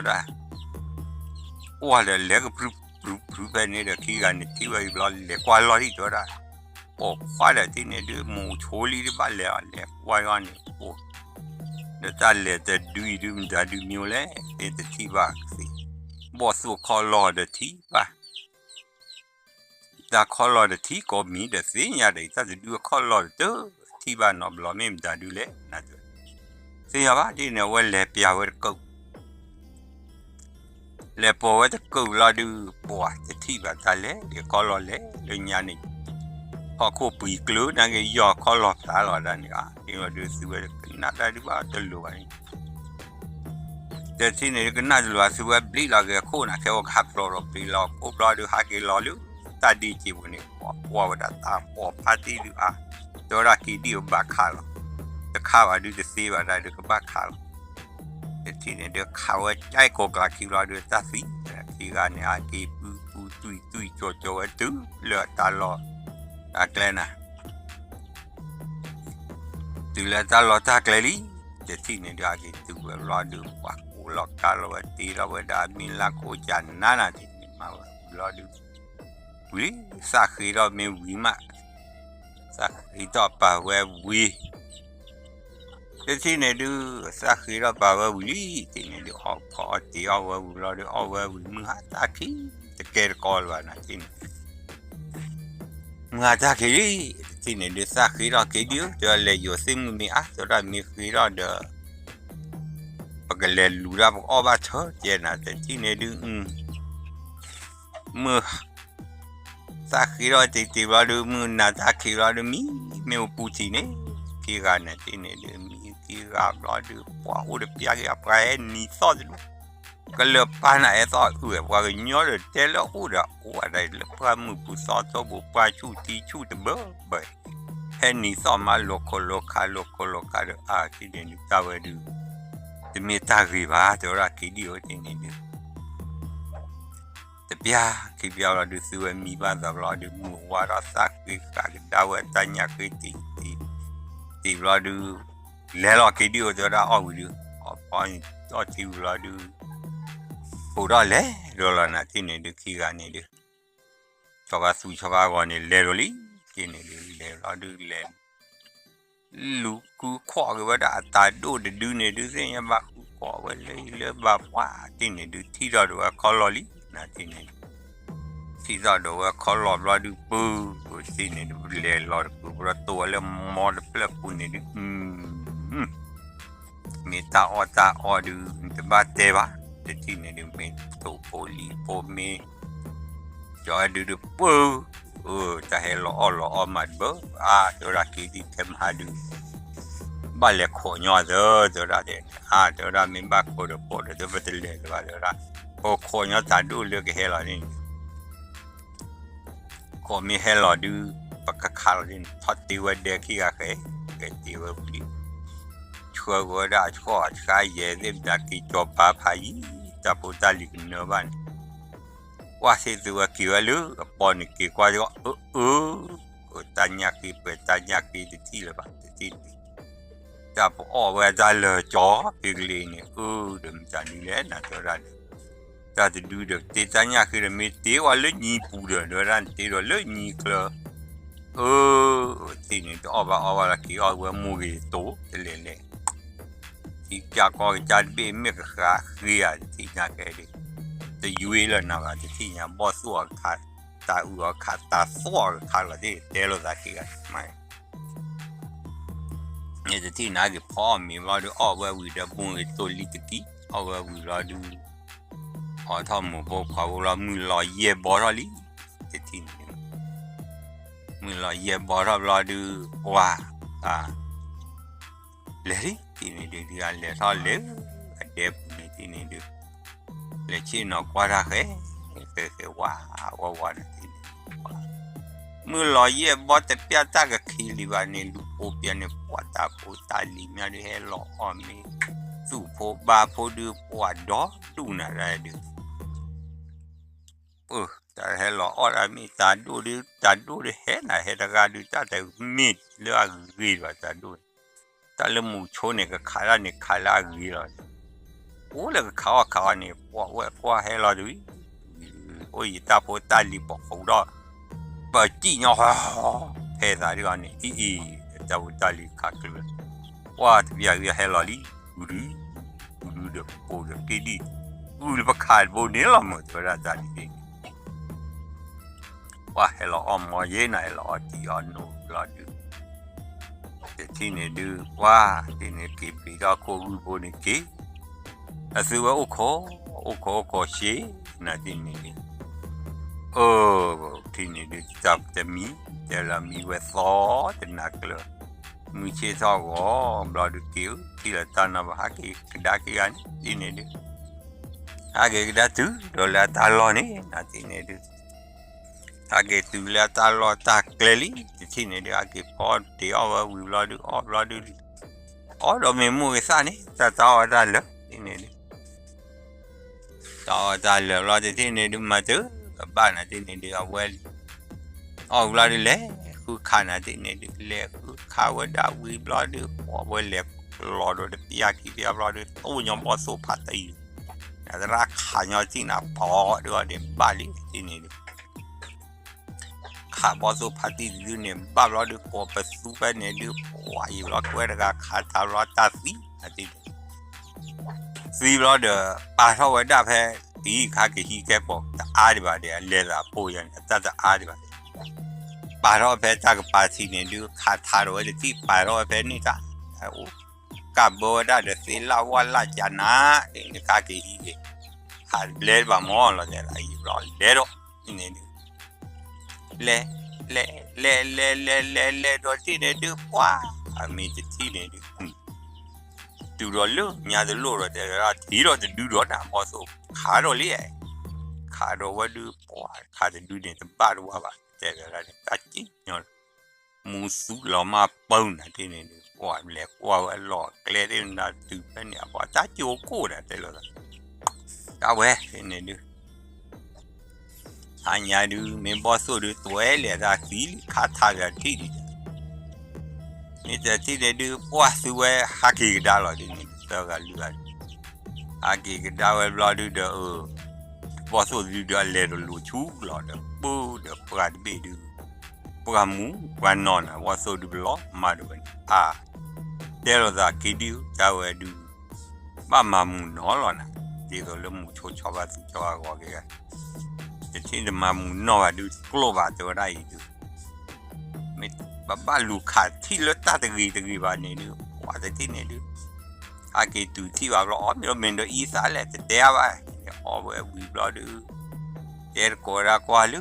ဝဲဒၣ် ကွၢ်ဒီးလဲၤကပြုၢ်ပြုၢ်ပြုၢ်ဖဲန့ၣ်ဒီး ခံဂၤန့ၣ်ထံၣ်ဝဲအံၤဘျီ လဲၤကွၢ်လီၢ်ဒံး တဲဝဲဒၣ် ပိာ်ခွါဒီးတထံၣ်န့ၣ်ဒုး မိၢ်ဆိလံတဘၣ်လဲၤအီၤ လဲၤကွၢ်ယီၤန့ၣ် အိၣ် ဒီးတၢ်လဲၤတဒုအံၤဒုး မတၤဒုးမံၤလဲၣ် သ့ၣ်တထံၣ်ဘၣ်သ့ၣ် ဘီၣ်သိၣ်ခီၣ်လီၢ်ဒီးထံၣ်ဘၣ် တၢ်ခီၣ်လီၢ်တထံၣ်ကိးမံၤဒီးသ့ၣ်ညါဒီး တၢ်တဒုအခီၣ်လီၢ်တထံၣ်ဘၣ်နီတဘျီ မ့ၢ်မတၤဒုးလဲၣ် နတဲ သ့ၣ်ညါဘၣ်ဒ်န့ၣ် အဝဲလဲၤပျၢ်ဝဲတကုး လဲၤပိာ်ဝဲတကုးလီၤဒုး ပှၢ်တထံၣ်ဘၣ်တၢ်လဲၤ ဒ်ခီၣ်လီၢ်လဲၤလၢညါန့ၣ် ဟီၣ်ခိၣ်ပှံၤကျၢၤနာ်က့ၤ ယီၢ်ခီၣ်လီၢ်ဖျါလီၤဒၣ်န့ၣ် အါ ဒ်န့ၣ်ဒုးသုဝဲကနၣ်တၢ်ဒုးဘၣ်တလိၤဘၣ်န့ၣ် တထံၣ်န့ၣ်ဒုးကနၣ်တလိၤ သုဝဲဘျံးလီၤက့ၤအခိၣ်နၤ ခဲဝဲကဟးဖျိးဒီးဘျံးလီၤခိၣ်ဘျီဒုး ဟးက့ၤလီၤလၢ တၢ်ဒ့စ့ၤပူၤန့ၣ် ပှၢ်ကွၢ်ဝဲဒၣ်တၢ်ပိာ်ဖးတံၢ်ဒုးအါ တဲဝဲဒၣ်က့ၤဒံၣ်အဘၣ်ခးလီၤ တခးဘၣ်ဒုးတသ့ဘၣ်ဒၣ်ဒုးကဘၣ်ခးလီၤ တထံၣ်န့ၣ်ဒုးခးဝဲကၠဲကိးကျးခံဘျီဒုးတၢ်သံ ခံဂၤန့ၣ် ဟးက့ၤပုၢ်ပုၢ်တွံၢ်တွံၢ်ကၠီၤကၠီၤဝဲတုၤလၢတၢ်လီၢ် တၢ်ကျဲနၤ တုၤလၢတၢ်လီၢ်တၢ်ကျဲလံ တထံၣ်န့ၣ်ဒုး ဟးက့ၤတုၤဝဲဘျီဒုး ပှၢ်ကိးလီၤကါလီၤဝဲတ့လီၤဝဲဒၣ် မ့ၢ်လၢခိၣ်ကၢ်နါနၤ တထံၣ်န့ၣ်မၤဝဲဘျီဒုး ဝံၤ သးဃ့ထီၣ်မ့ၢ်ဝံၤမး သးဃ့ထီၣ်ပာ်ဝဲဝံၤ တထံၣ်န့ၣ်ဒုး သးဃ့ထီၣ်ပာ်ဝဲဝံၤလံ တထံၣ်န့ၣ်ဒုး အီၣ်ဖီအီၣ်တ့ၢ်အီၣ်ဝဲဝံၤဘျီဒုး အီၣ်ဝဲဝံၤ မုၢ်ဟါတၢ်ခံ တကဲတကီလၢၤဘၣ်နၤ တထံၣ်န့ၣ် မုၢ်ဟါတၢ်ခံလံ တထံၣ်န့ၣ်ဒုး သးဃ့ထီၣ်က့ၤဒံၣ်ဧၢ တဲလဲၤယိၤသ့ၣ်မုၢ်မ့ၢ်အါ တဲဒၣ်မ့ၢ်ဃ့ထီၣ်ဒီး ပကလဲၤလူၤဒၣ်ပကအီၣ်ဘၣ်ဆၢကဲနၤ တထံၣ်န့ၣ်ဒုး မုၢ် သၣ်ဃ့ထီၣ်တ့ၢ်တ့ၢ်ဘျီဒုး မုၢ်နၤတၢ်ခံးဘျီဒုး မံမ့ၢ်အိၣ်ပူၤထံးန့ၣ် ခံဂၤနၤတ့ၢ်န့ၣ်ဒုး မံခံဂၤဘျီဒုး ပှၤအိၣ်တပျၢ်က့ၤ ပှၤဟဲနံၤသီၣ်တဒူၣ် ကလၢာ်ပၢ်နၤဟဲသီၣ်အုၣ်ဝဲ ပှၤကညီဒီးတဲလၢအိၣ်ဒီးအိၣ်ဝဲဒၣ်လၢပှၢ်မုၢ်ပူၤသီထီဘိ ပှၢ်ဆူၣ်ထံဆူၣ်တဘၢဘၢ ဟဲနံၤသီၣ်မးလိာ်ခိၣ်လိာ်ခးလိာ်ခိၣ်လိာ်ခးဒီး အါ တထံၣ်န့ၣ်ဒုး တၢ်ဝဲဒုး တမ့ၢ်တၢ်ဂ့ၤဘၣ် တဲဝဲဒၣ် က့ၤဒံၣ်ဧၢ တထံၣ်န့ၣ်ဒုး တပျၢ်ခံပျၢ်ဘျီဒုး သုဝဲမံဘၣ်သးဘျီဒုး မုၢ်ဝါထီၣ်သၣ်ဃ့ဃာ်ကဒါဝဲ တၢ်ညၣ်ဃ့တ့ၢ်တ့ၢ် တ့ၢ်ဘျီဒုး လဲၤလီၤက့ၤဒံၣ်ဧၢ တဲဝဲဒၣ် အီၣ်ဝံၤဒုး အီၣ်ဖီအီၣ်ထံဝံၤဘျီဒုး အိၣ်ထီၣ်လဲၤဒီးလီၤနၤတထံၣ်န့ၣ်ဒုး ခံဂၤန့ၣ်ဒုး ဆီဖါသူဆီဖါဂီၤန့ၣ် လဲၤဒီးလံ တထံၣ်န့ၣ်ဒုး လဲၤဘျီဒုးလဲၤ လူၤဃုခွီၣ်က့ၤဝဲဒၣ်အတၢ်ဒိၣ်တဒုန့ၣ်ဒုး သ့ၣ်ညါဘၣ်ဃုခွီၣ်ဝဲလၢလၢဘၣ်ပှၢ်တထံၣ်န့ၣ်ဒုး ထံၣ်ထီၣ်ဒီးဝဲခီလီၤလံ နၤတထံၣ်န့ၣ် ထံၣ်ထီၣ်ဒီးဝဲခီလီၤဘျီဒုး ပၢတထံၣ်န့ၣ်ဒုး လဲၤလီၤတပူၤဘျီတိၢ်ဝဲလၢမီတဖျၢၣ်ပူၤန့ၣ်ဒုး မ့ၢ်တၢ်အီၣ်တၢ်အီဒုး တဘၣ်တဲဘၣ် တထံၣ်န့ၣ်ဒုး မ့ၢ်တိၢ်ဖိလံၤဖိမ့ၢ် ကၠီဒုးဒုးပၢ အၢ တၢ်ဟဲလီၤအီၣ်လီၤအီၣ်မးတဘၢ အါ တဲဝဲဒၣ်က့ၤဒံၣ်ထဲမဟါဒုး ဘၣ်လဲၤခိးညီသၢ တဲဝဲဒၣ်ဒဲးန့ၣ် အါ တဲဝဲဒၣ်မ့ၢ်ဘၣ်ခိးဒီးပိာ်ဒီး တပတလဲၤလၢၤဘၣ် တဲဝဲဒၣ် ပခိးညီတၢ်ဒိၣ်လၢကဟဲလီၤန့ၣ် ခိးမ့ၢ်ဟဲလီၤဒုး ပကခးလီၤန့ၣ် ထီၣ်တ့ၢ်ဝဲဒဲခံဂၤဃဲ ကဲတ့ၢ်ဝဲဝံၤလံ ဆှၢက့ၤဝဲဒၣ်အဆှီၣ်အဆှါယဲၢ်သ့ၣ်မတၤက့ၤကၠီၤပၤဖးယံၤ တၢ်ဖိတၢ်လံၤကနၢဘၣ်န့ၣ် ကွၢ်သ့ၣ်သုဝဲက့ၤဝဲလၢအပီၤန့ၣ် က့ၤကွၢ်အၢ အၢ တၢ်ညၣ်က့ၤပှဲၤ တၢ်ညၣ်က့ၤတထံၣ်လၢၤဘၣ် တထံၣ်န့ၣ် တၢ်ပအီၣ်ဝဲတၢ်လၢာ်ကၠီဖဲကလ့န့ၣ် အၢ ဒီးမတၤဒုးလဲၣ် နၤတဲဝဲဒၣ်ဒီး တၢ်တဒုဒီး တ့တၢ်ညၣ်ဃ့ဒီး မ့ၢ်တ့ဝဲလၢညံပူၤဒီး တဲဝဲဒၣ် နတ့ဒီးလၢညံချၢ အၢ တထံၣ်န့ၣ် တအီၣ်ဘၣ်အီဘၣ်လီၤ က့ၤအီၣ်ဝဲမိၢ်ဂ့ၤတိၤ တလဲၤလဲၤ ထံကၢ်ကီကစၢ်တဘ့ၣ်မ့ၢ်ကဃးဃ့ဧါ တထံၣ်ညါကဲဒုး တယွ့လၢၤနၤဘၣ် တထံၣ်ညါ ဘီၣ်သိၣ်အခါ တၢ်အုၣ်အခါ တၢ်သီၣ်အခါလီၤ တတဲလိာ်သးက့ၤဂၤမး န့ၣ်တထံၣ်န့ၣ် အါက့ၤဖီအီၣ်မ့ၤဘျီဒုး အီၣ်ဝဲဝံၤဒီးမူဂ့ၤတိၢ်လံတကံၢ် အီၣ်ဝဲဝံၤဘျီဒုး အီၣ်ထီၣ်မိၢ်ဖိခွါဖိဘျီ မုၢ်လီၤယဲၢ်ဘီထီၣ်လံ တထံၣ်န့ၣ် မုၢ်လီၤယဲၢ်ဘီထီၣ်ဘျီဒုး ပှၤ လဲၤလံ တထံၣ်န့ၣ်ဒုး ဒုးအလဲၤထီၣ်လဲၤ အဒဲပူၤန့ၣ်တထံၣ်န့ၣ်ဒုး လဲၤဆ့ၣ်နီၤကွၢ်တၢ်ဃဲ ဃဲဃဲဝါ ဝါဝါန့ၣ်တထံၣ်န့ၣ် မုၢ်လီၤယဲၢ်ဘီတပျၢ်တၢ်ကခံလံဘၣ်န့ၣ် လူၤပိာ်ပျဲန့ၣ် ပှၤတၢ်ဖိတၢ်လံၤမးဒုးဟဲလီၤအီၣ်မ့ၤ သူၣ်ဖိဘါဖိဒုး ပှၤဒီဒူၣ်နၤဒၣ်ဒုး တၢ်ဟဲလီၤအီၣ်တၢ်မ့ၢ်တၢ်ဒိၣ်ဒုး တၢ်ဒိၣ်ဒုးဟဲနၤဟဲတဂၤဒုး တၢ်တမ့ၢ်လၢအဂ့ၤဘၣ်တၢ်ဒိၣ်န့ၣ် တၢ်လၢမူဆိန့ၣ် ကခးဒၣ်န့ၣ် ခးလၢအဂ့ၤလီၤ အိၣ်လၢကခးအီၣ်ခးအီၣ်န့ၣ် ပှၤဝဲကွၢ်ဟဲလီၤတဝံၤ အိၣ်ယတၢ်ဖိတၢ်လံၤပှၤဃူဒီး ပစံၣ်ညီ ဖဲသးဒ်အီၤန့ၣ် အံၤအံၤ တၢ်ဖိတၢ်လံၤခးကျုးလၢ ပှၤတပျၢ်ဂ့ၤဟဲလီၤလံ ဂုာ်ဒုး ဂုာ်ဒုးဒီးပပိာ်ဒီးက့ၤဒံၣ် ဂုာ်လၢပခးတဘိန့ၣ်လီၤမၢ် တဲဝဲဒၣ်တၢ်ဒ်န့ၣ် ပှၤဟဲလီၤအီၣ်မ့ၤယဲနၤ ဟဲလီၤအီၣ်တံၢ်အီၣ်နိဘျီဒုး တထံၣ်န့ၣ်ဒုး ပှၤတထံၣ်န့ၣ်က့ၤဘျံးထီၣ်ခိၣ်ဂုၢ်ဘိန့ၣ်က့ၤ အသုဝဲအိၣ်ခိး အိၣ်ခိးအိၣ်ခိးရှ့ နၤတထံၣ်န့ၣ်ဒုး အၢ တထံၣ်န့ၣ်ဒုး တၢ်တမံၤ တဲလၢမံဝဲသီတနၤကျၢၤ မုၢ်ဆ့ၣ်ထီၣ်ဂီၤ ဘျီဒုးက့ၤ ထံၣ်လီၤတၢ်နီၤဘၣ်ဟးက့ၤကဒါက့ၤဂၤန့ၣ် တထံၣ်န့ၣ်ဒုး ဟးက့ၤကဒါတုၤဒီးလၢအတၢ်လီၢ်န့ၣ် နၤတထံၣ်န့ၣ်ဒုး ဟဲက့ၤတုၤလၢအတၢ်လီၢ်တၢ်ကျဲလံ တထံၣ်န့ၣ်ဒုး ဟဲက့ၤဖီတ့ၢ်အီၣ်ဝဲဝံၤဘျီဒုး အီၣ်ဘျီဒုး အီၣ်ဒီးမ့ၢ်မိၢ်ဂ့ၤသၣ်န့ၣ် တၢ်တၢ်အီၣ်ဝဲတၢ်လၢာ် တထံၣ်န့ၣ်ဒုး တၢ်အီၣ်တၢ်လၢာ်ဘျီ တထံၣ်န့ၣ်ဒုး မၤတၢ်ကဘၣ်နၤတထံၣ်န့ၣ်ဒုး အဝဲ အီၣ်ဘျီဒုး လဲၤဃုခးနၤတထံၣ်န့ၣ်ဒုး လဲၤဃုခးဝဲဒၣ်ဝံၤဘျီဒုး အဝဲလဲၤလီၤဒီးတပျၢ်ခံပျၢ်ဘျီဒုး တိၢ်ညီဘီၣ်သိၣ်ဖးတံၢ် နသရၣ်ခးညီတထံၣ်န့ၣ် ပီၤဒုးအီၤဒုးဘၣ်လံတထံၣ်န့ၣ်ဒုး ခးဘီၣ်သိၣ်ဖးတံၢ်တဒုန့ၣ် ဘၣ်ဘျီဒုး ကိးပသူဖဲန့ၣ်ဒုး ပှၤအံၤဘျီကွဲတဂၤခးတၢ်ဘျီတၢ်သံ နၤတထံၣ်န့ၣ် သံဘျီဒီး ပာ်ထီၣ်ဝဲဒၣ်ဖဲ ကဟံၣ်ခါကဟံၣ်ကဲပိာ်တအါဒံးဘၣ်ဒီး အလဲၤသးဖိယၤန့ၣ် အတၢ်တအါဒံးဘၣ်ဒီး ပာ်ထီၣ်ဖဲတၢ်ကပၤထံးန့ၣ်ဒုး ခးထးဒီးဝဲတထံၣ် ပာ်ထီၣ်ဝဲဖဲန့ၣ်တၢ် အိၣ် ကးဘၢဝဲဒၣ်ဒီးသ့လၢ်ဝၣ်လၢ်ကနၤ, ဒ်န့ၣ်ခါက့ၤဟံးက့ၤ, ဟးဘျဲတဘၣ်မီၢ်လီၤတဲဒၣ် ယံာ်ဘျီလဲၤဒီး, ဒ်န့ၣ်ဒုး, လဲၤ, လဲၤ, လဲၤလဲၤလဲၤလဲၤလဲၤဒီးဒ်န့ၣ်ဒုး ပှၤ, အမ့ၢ်တထံၣ်န့ၣ်ဒုး တုၤဒီးလၢညါတလိၣ်ဒီးတဲဝဲဒၣ် ထံၣ်ဒီးတဒုဒီးနၤ ဘီၣ်သိၣ် ခးဒီးလံ, ခးဒီးဝဲဒုး ပှၤခးတဒုန့ၣ် တဘၣ်တဝါဘၣ် တဲဝဲဒၣ်န့ၣ် တၢ်က့ၤညီ မူသူလီၤမၢ်ပၢနၤဒ်န့ၣ်ဒုး ပှၤလဲၤကွၢ်ဝဲလီၢ်ကျဲဒ်နၤ တုၤဖဲန့ၣ် အပှၤတၢ်ကၠိကိၣ်နၤတဲလိာ်သး, တၢ်ဝဲဒ်န့ၣ်ဒုး ဟါညါဒုး မ့ၢ်ဘီၣ်သိၣ်ဒုး သွဲလဲၤတၢ်သံလံ ခါထါပထံၣ်ဒံး, မ့ၢ်တထံၣ်န့ၣ်ဒုး ပှၤသုဝဲဟးက့ၤကဒါလီၤဒ်န့ၣ် သၢဂၤလွံၢ်ဂၤ, ဟးက့ၤကဒါဝဲဘျီဒုးဒီး အၢ ဘီၣ်သိၣ်ဒုးဒီးအလဲၤတလိၤဆူလီၤဒီး ပၢဒီးပှၤတဘ့ၣ်ဒုး ပှၤမူပှၤနီၢ်နၤ ဘီၣ်သိၣ်ဒုးပလီၢ်မၤဒိးဝဲန့ၣ် အါ တဲလိာ်သးက့ၤဒုး တၢ်ဝဲဒုး ဘၣ်မၤမုာ်နီၢ်လီၤနၤ, ဒ်သိးလၢမူဆိဆီဘၣ်သူဆီအဂီၢ်က့ၤဂၤ, တထံၣ်တမၤမုာ်နီၢ်ဘၣ်ဒုး တကျိၣ်ဘၣ်တဲဝဲဒၣ်အံၤဒုး, မ့ၢ်ဘၣ်ဘၣ်လူၤခးထံၣ်လၢတၢ်တဂ့ၤတဂ့ၤဘၣ်န့ၣ်ဒုး ပှၤတထံၣ်န့ၣ်ဒုး, ဟးက့ၤတုၤထံၣ်ဘၣ်ဘျီ အီၣ်မ့ၢ်မ့ၢ်ဒီးအံသးလဲၣ် တတဲအါဘၣ်, အီၣ်ဝဲဝံၤဘျီဒုး, တဲတကိးဝဲဒၣ်ကွၢ်လၢ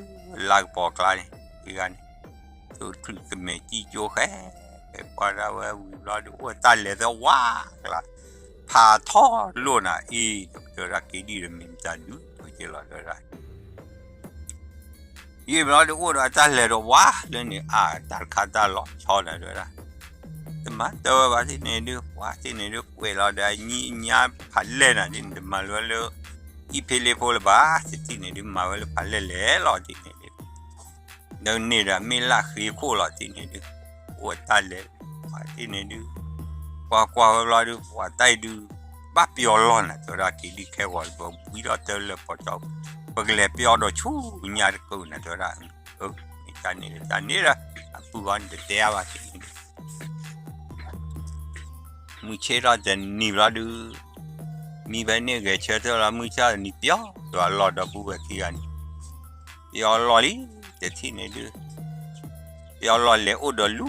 လါကပီၤကျါန့ၣ် ဝံၤဂၤန့ၣ် သိးတချုးကမဲာ်ကံၢ်ကၠိဃဲ ဖဲကွၢ်ဒၣ်ဝဲဝံၤဘျီဒုး အိၣ်တၢ်လဲၤသဝါကျါ, ဖးထီလိာ်နၤအံၤ တဲဝဲဒၣ်က့ၤဒံၣ်ဒီးမ့ၢ်မတၤဒုး တဲလီၤတဲဝဲဒၣ် ယံာ်ဘျီဒုး အိၣ်ဒီးအတၢ်လဲၤဒီးဝါလၢန့ၣ် အါ တၢ်တခါတၢ်လီၤဆီနၤတဲဝဲဒၣ်, တမၤတၢ်ဝဲဘၣ်ဒ်န့ၣ်ဒုး ပှၤဒ်န့ၣ်ဒုး ကွဲးလီၤဒီးအညံအညါဖးလဲၢ်နၤဒ်န့ၣ် တမၤလၢလၢ အံၣ်ဖ့လ့ဖိလၢၤဘၣ် တထံၣ်န့ၣ်ဒုး မၤဝဲလၢဖးလဲၢ်လဲၣ်လီၤဒ်န့ၣ်ဒုး ဒီးန့ၢ်ဒီးမ့ၢ်လၢဃ့ခိၣ်လီၤဒ်န့ၣ်ဒုး အိၣ်တၢ်လဲၤ ဒ်န့ၣ်ဒုး ကွၢ်ကွၢ်ဝဲဘျီဒုး ပှၤတၢ်အံၤဒုး ဘၣ်ပျီလီၤနၤ တဲဝဲဒၣ် က့ၤဒံၣ်ခဲဂီၤတဘျီ ဘှံးထီၣ်တၢ်လၢပီၤကၠီ ပကလဲၤပျီဒီးဆူညါတကုာ်နၤ တဲဝဲဒၣ် မ့ၢ်တၢ်န့ၣ်တၢ်န့ၣ်ဒီး အပုၢ်ဘၣ်န့ၣ်တတဲအါဘၣ် မုၢ်ဆ့ၣ်ထီၣ်တနံၤဘျီဒုး မံဖဲန့ၣ်ဂဲၤဆၢထၢၣ်လီၤ မုၢ်ဆ့ၣ်နံၤပျီ ဒီးအလီၢ်ဒီပုၢ်ဝဲၢ်ခံဂၤန့ၣ် ပျီလီၤလံ တထံၣ်န့ၣ်ဒုး ပျီလီၤလဲၤအိၣ်ဒီးလူ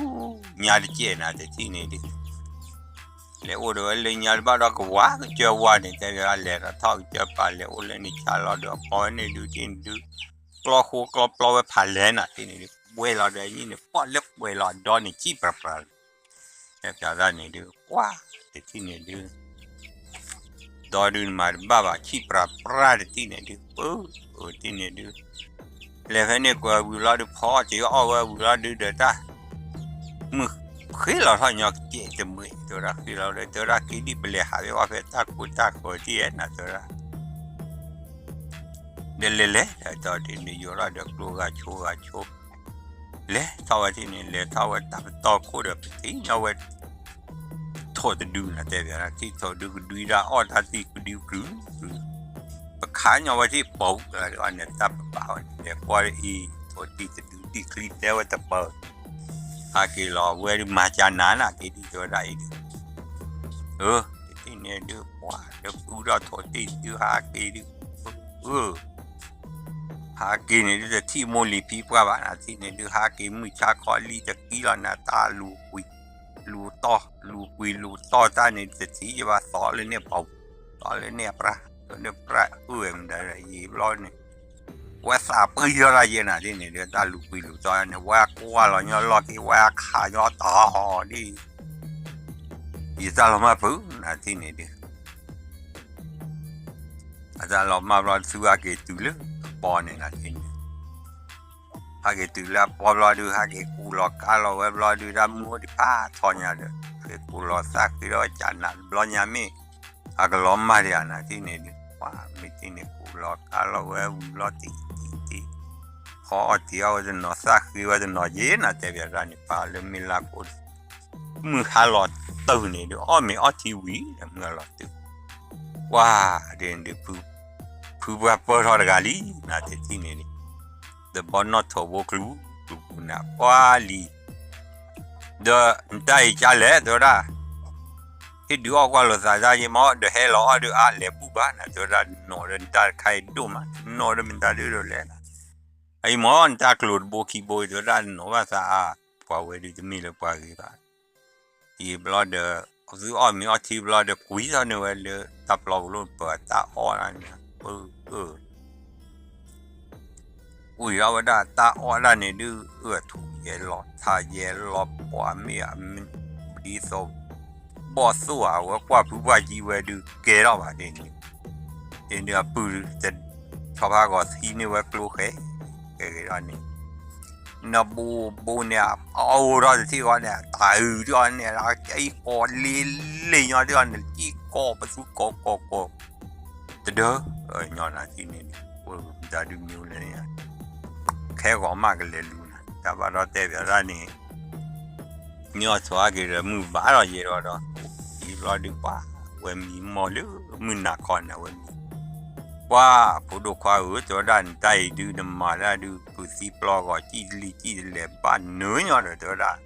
ညါတကဲးနၤ တထံၣ်န့ၣ်ဒုး လဲၤအိၣ်ဒီးဝဲလၢညါတဘၣ်ဒီးကဝါကစၢၢ်ဝါန့ၣ် တဲဝဲဒၣ်လဲၤထီၣ်ကစၢၢ်ပာ်လဲၤအိၣ်လၢန့ၣ်ဆါလီၤဒီးအီဝဲန့ၣ်ဒုး တထံၣ်န့ၣ်ဒုး ကျီဃိကျီပျီဝဲဖးလဲၢ်နၤ တထံၣ်န့ၣ်ဒုး ဝဲလီၤဒီးအညံၣ်န့ၣ် ပီၣ်လၢကွဲးလီၤဒီးန့ၣ် ဆံၣ်ပြးပြး တဲပျးတၢ်န့ၣ်ဒုး ကွၢ် တထံၣ်န့ၣ်ဒုး ဒီဒုးနမၤတဘၣ်ဘၣ် ဆံၣ်ပြးပြးတထံၣ်န့ၣ်ဒုး ပၢ တထံၣ်န့ၣ်ဒုး လဲၤဖဲန့ၣ်ကွဲးဝံၤလီၤဒုး ဖီအီၣ်တ့ၢ်အီၣ်ဝဲဝံၤလီၤဒုးဒီးတၢ် မုၢ်ဃ့လီၤထီၣ်ညီကဲးတမှဲး တဲဝဲဒၣ်ဃ့လီၤဒီး တဲဝဲဒၣ်က့ၤဒံၣ်ပလဲၤဟးဖဲအီၣ်ဖဲတၢ်ခိတၢ်ဃၢၤတံၢ်ဧဲနၤ တဲဝဲဒၣ် ဒီးလဲၤလဲၤဒီးတထံၣ်န့ၣ် ယိးထီၣ်ဒီးကျိဂၤဆိဂၤဆိ လဲၤထီၣ်ဝဲတထံၣ်န့ၣ် လဲၤထီၣ်ဝဲတၢ်ပတီၢ်ခိၣ်ဒီး ပထံၣ်ညီဝဲ ထိးတဒုနၤ တဲပျး ထံၣ်ထိးဒုကဒွံဒၣ်အီၣ်တၢ်သံၣ်ကဒုကဒု ပခးညီဝဲထံၣ်ပိာ်န့ၣ် တၢ်ပပာ်ဝဲန့ၣ် လဲၤကွၢ်အံၤ ထိးတံၢ်တဒုတံၢ်ချံတဲဝဲတပၢၤ ဟးက့ၤလီၤဝဲဒုး မၤကနၤနၤ က့ၤဒံၣ်တဲဝဲဒၣ်အံၤဒုး တထံၣ်န့ၣ်ဒုး ပှၤလၢပုၢ်ဒီးထိးတံၢ်ဒုး ဟးက့ၤဒုး ဟးက့ၤန့ၣ်ဒုး တထံၣ်မိၢ်လံၤဖံပှၢ်ဘၣ်နၤ တထံၣ်န့ၣ်ဒုး ဟးက့ၤမုၢ်ဆါခီလံတကံလီၤနၤ တၢ်လူၤကွံာ် လူၤတီၢ် လူၤကွံာ်လူၤတီၢ်တၢ်န့ၣ် တထံၣ်ယဘၣ်သီလၢန့ၣ်ပီၤ သီလၢန့ၣ်အပြၢ် လၢန့ၣ်ပြၢ်အုၣ်ဝဲမတၤယံာ်ဘျီန့ၣ် ဝဲသးပှံၤထီၣ်တၢ်ယဲနၤ တထံၣ်န့ၣ်ဒုး တၢ်လူၤကွံာ်လူၤတီၢ်န့ၣ် ဝဲကွၢ်လီၤညီလီၢ်ခံ ဝဲခးညီတီၢ်ဒ် ယတၢ်လီၤမၢ်ဖုးနၤ တထံၣ်န့ၣ်ဒုး အတၢ်လီၤမၢ်ဘျီ တထံၣ်ဟးက့ၤတုၤလၢအပီၤန့ၣ်နၤ တထံၣ်န့ၣ် ဟးက့ၤတုၤလၢအပီၤဘျီဒုး ဟးက့ၤကူၣ်လီၤကါလီၤဝဲဘျီဒုး တၢ်မုၢ်အိၣ်ဒံးဖးထီညါဒီး ဟးက့ၤကူၣ်လီၤသးဃ့ဒီးကနၤတဘျီညါမ့ၢ် အကလီၤမၢ်ဒံးဧါနၤ တထံၣ်န့ၣ်ဒုး ပှၤမ့ၢ်တထံၣ်န့ၣ် ကူၣ်လီၤကါလီၤဝဲဝံၤဘျီတံၢ်တံၢ်တံၢ် ဖီအီၣ်တ့ၢ်အီၣ်ဝဲတနီၤ သးဃ့ဝဲတနီၤယဲနၤ တဲပျးတၢ်န့ၣ် ပာ်လၢမ့ၢ်လါကိၣ် မုၢ်ဟါလီၤတုၤန့ၣ်ဒုး အီၣ်မ့ၤအီထံဝံၤ မုၢ်ဟါလီၤတုၤ ကွၢ်ဒ်န့ၣ်ဒုး ဖုပှၢ်ပၢၢ်ထီၣ်တဂၤလံ နၤ တထံၣ်န့ၣ်ဒုး တဘီနီၣ်ထိးဘိကလူၤကလူၤပူၤနၤ ပှၢ်လံ ဒီးနတၢ်အံၤကၢ်လဲၣ် တဲဝဲဒၣ် ဟ့ၣ်ဒုးအီၣ်ကွၢ်လိာ်သးတၢ်ယမီၢ် ဒီးဟဲလီၤအီၣ်ဒုးအါလဲၤဘူၣ်ဘၣ်နၤ တဲဝဲဒၣ် နီၢ်ဒီးနတၢ်တခါအံၤဒိၣ်မး နီၢ်ဒီးမတၤဒုးဒီးလဲၣ်နၤ အံၤမီၢ် နတၢ်ကျိၤတဘိခံဘိ တဲဝဲဒၣ် နီၢ်ဘၣ်သးအါ ပှၤဝဲဒုးတမ့ၢ်လၢပှၤဂ့ၤဘၣ် ယံာ်ဘျီဒီး သုအီၣ်မ့ၤအီထံဘျီဒီး ကွံာ်ထီၣ်န့ၢ်ဝဲလၢတၢ်ပျီပူၤလီၤ ပတၢ်အီၣ်ဒၣ်န့ၣ် ပ ဝံၤဒီးဝဲဒၣ်တၢ်အီၣ်ဒၣ်န့ၣ်ဒုး အထူၣ်ယဲလီၤထးယဲလီၤ ပှၤမ့ၢ်အမ့ၢ်ဒ်သိး ဘီၣ်သိၣ်ဧါ အဝဲကွၢ်ဖုပှၢ်ကံဝဲဒုး ကဲထီၣ်ဘၣ်ဒ်န့ၣ်, ဒ်န့ၣ်အပုၢ် ဆီဖါဂီၤသံန့ၢ်ဝဲကျိဃဲ ကဲက့ၤဒီးန့ၣ် နဘိဘိန့ၣ် အအိၣ်ထီၣ်တထံၣ်ဃီန့ၣ် တၢ်အုၣ်ထီၣ်န့ၣ် ကံကီးလ့လ့ညီထံၣ်ဃီန့ၣ် ကံကီးပသူကီးကီးကီး တဒၢ ညီနၤထံၣ်န့ၣ် တၢ်ဒုးမံၤလဲၣ်န့ၣ် ခဲဂီၤမးကလဲၤလူၤနၤ တၢ်ဘၣ်ဒီးတဲဘၣ်ဒၣ်န့ၣ် မ့ၢ်အီၣ်ဆိးအါက့ၤဒီးမုၢ်ဘၣ်ဒီးယဲဒီးဒီး ယံၤဘျီဒုးပှၤ ဝဲမံမီၢ်လၢမုၢ်နၤခီန့ၣ် ဝဲမံ ပှၤ ဖိဒိၣ်ခွါဧၢ တဲဝဲဒၣ် နတၢ်အံၤဒုးနမၤဒၣ်ဒုး ဖုသံပျီဂီၤ ကံၣ်တလံကံၣ်တလဲၤဘၣ်နၢညါဒီး တဲဝဲဒၣ်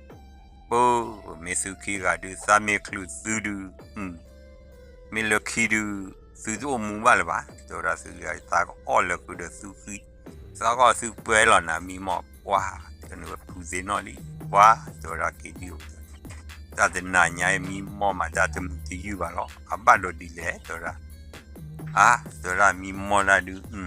ပၢ် မ့ၢ်သုခံဂၤဒုး သးမ့ၢ်ချုးသုဒုး မ့ၢ်လၢခံဒုး သုတအိၣ်မူဘၣ်လၢၤဘၣ် တဲဝဲဒၣ် သုသးကအီၣ်လၢာ်ဃုာ်ဒီးသုဃံ သးကအီၣ်သုပှဲၤလီၤနၤ မံမီၢ် ပှၤ တနၢ်ဝဲဖုသ့ၣ်နီၣ်လံ ပှၤ တဲဝဲဒၣ် က့ၤဒံၣ်အိၣ် တၢ်တနၤညါအံၤ မံမီၢ်မး တၢ်တမုာ်တယုၢ်ဘၣ်လီၤ အဘၣ်ဒီးဒ်လဲၣ် တဲဝဲဒၣ် အါ တဲဝဲဒၣ် မံမီၢ်ဒၣ်ဒုး မံ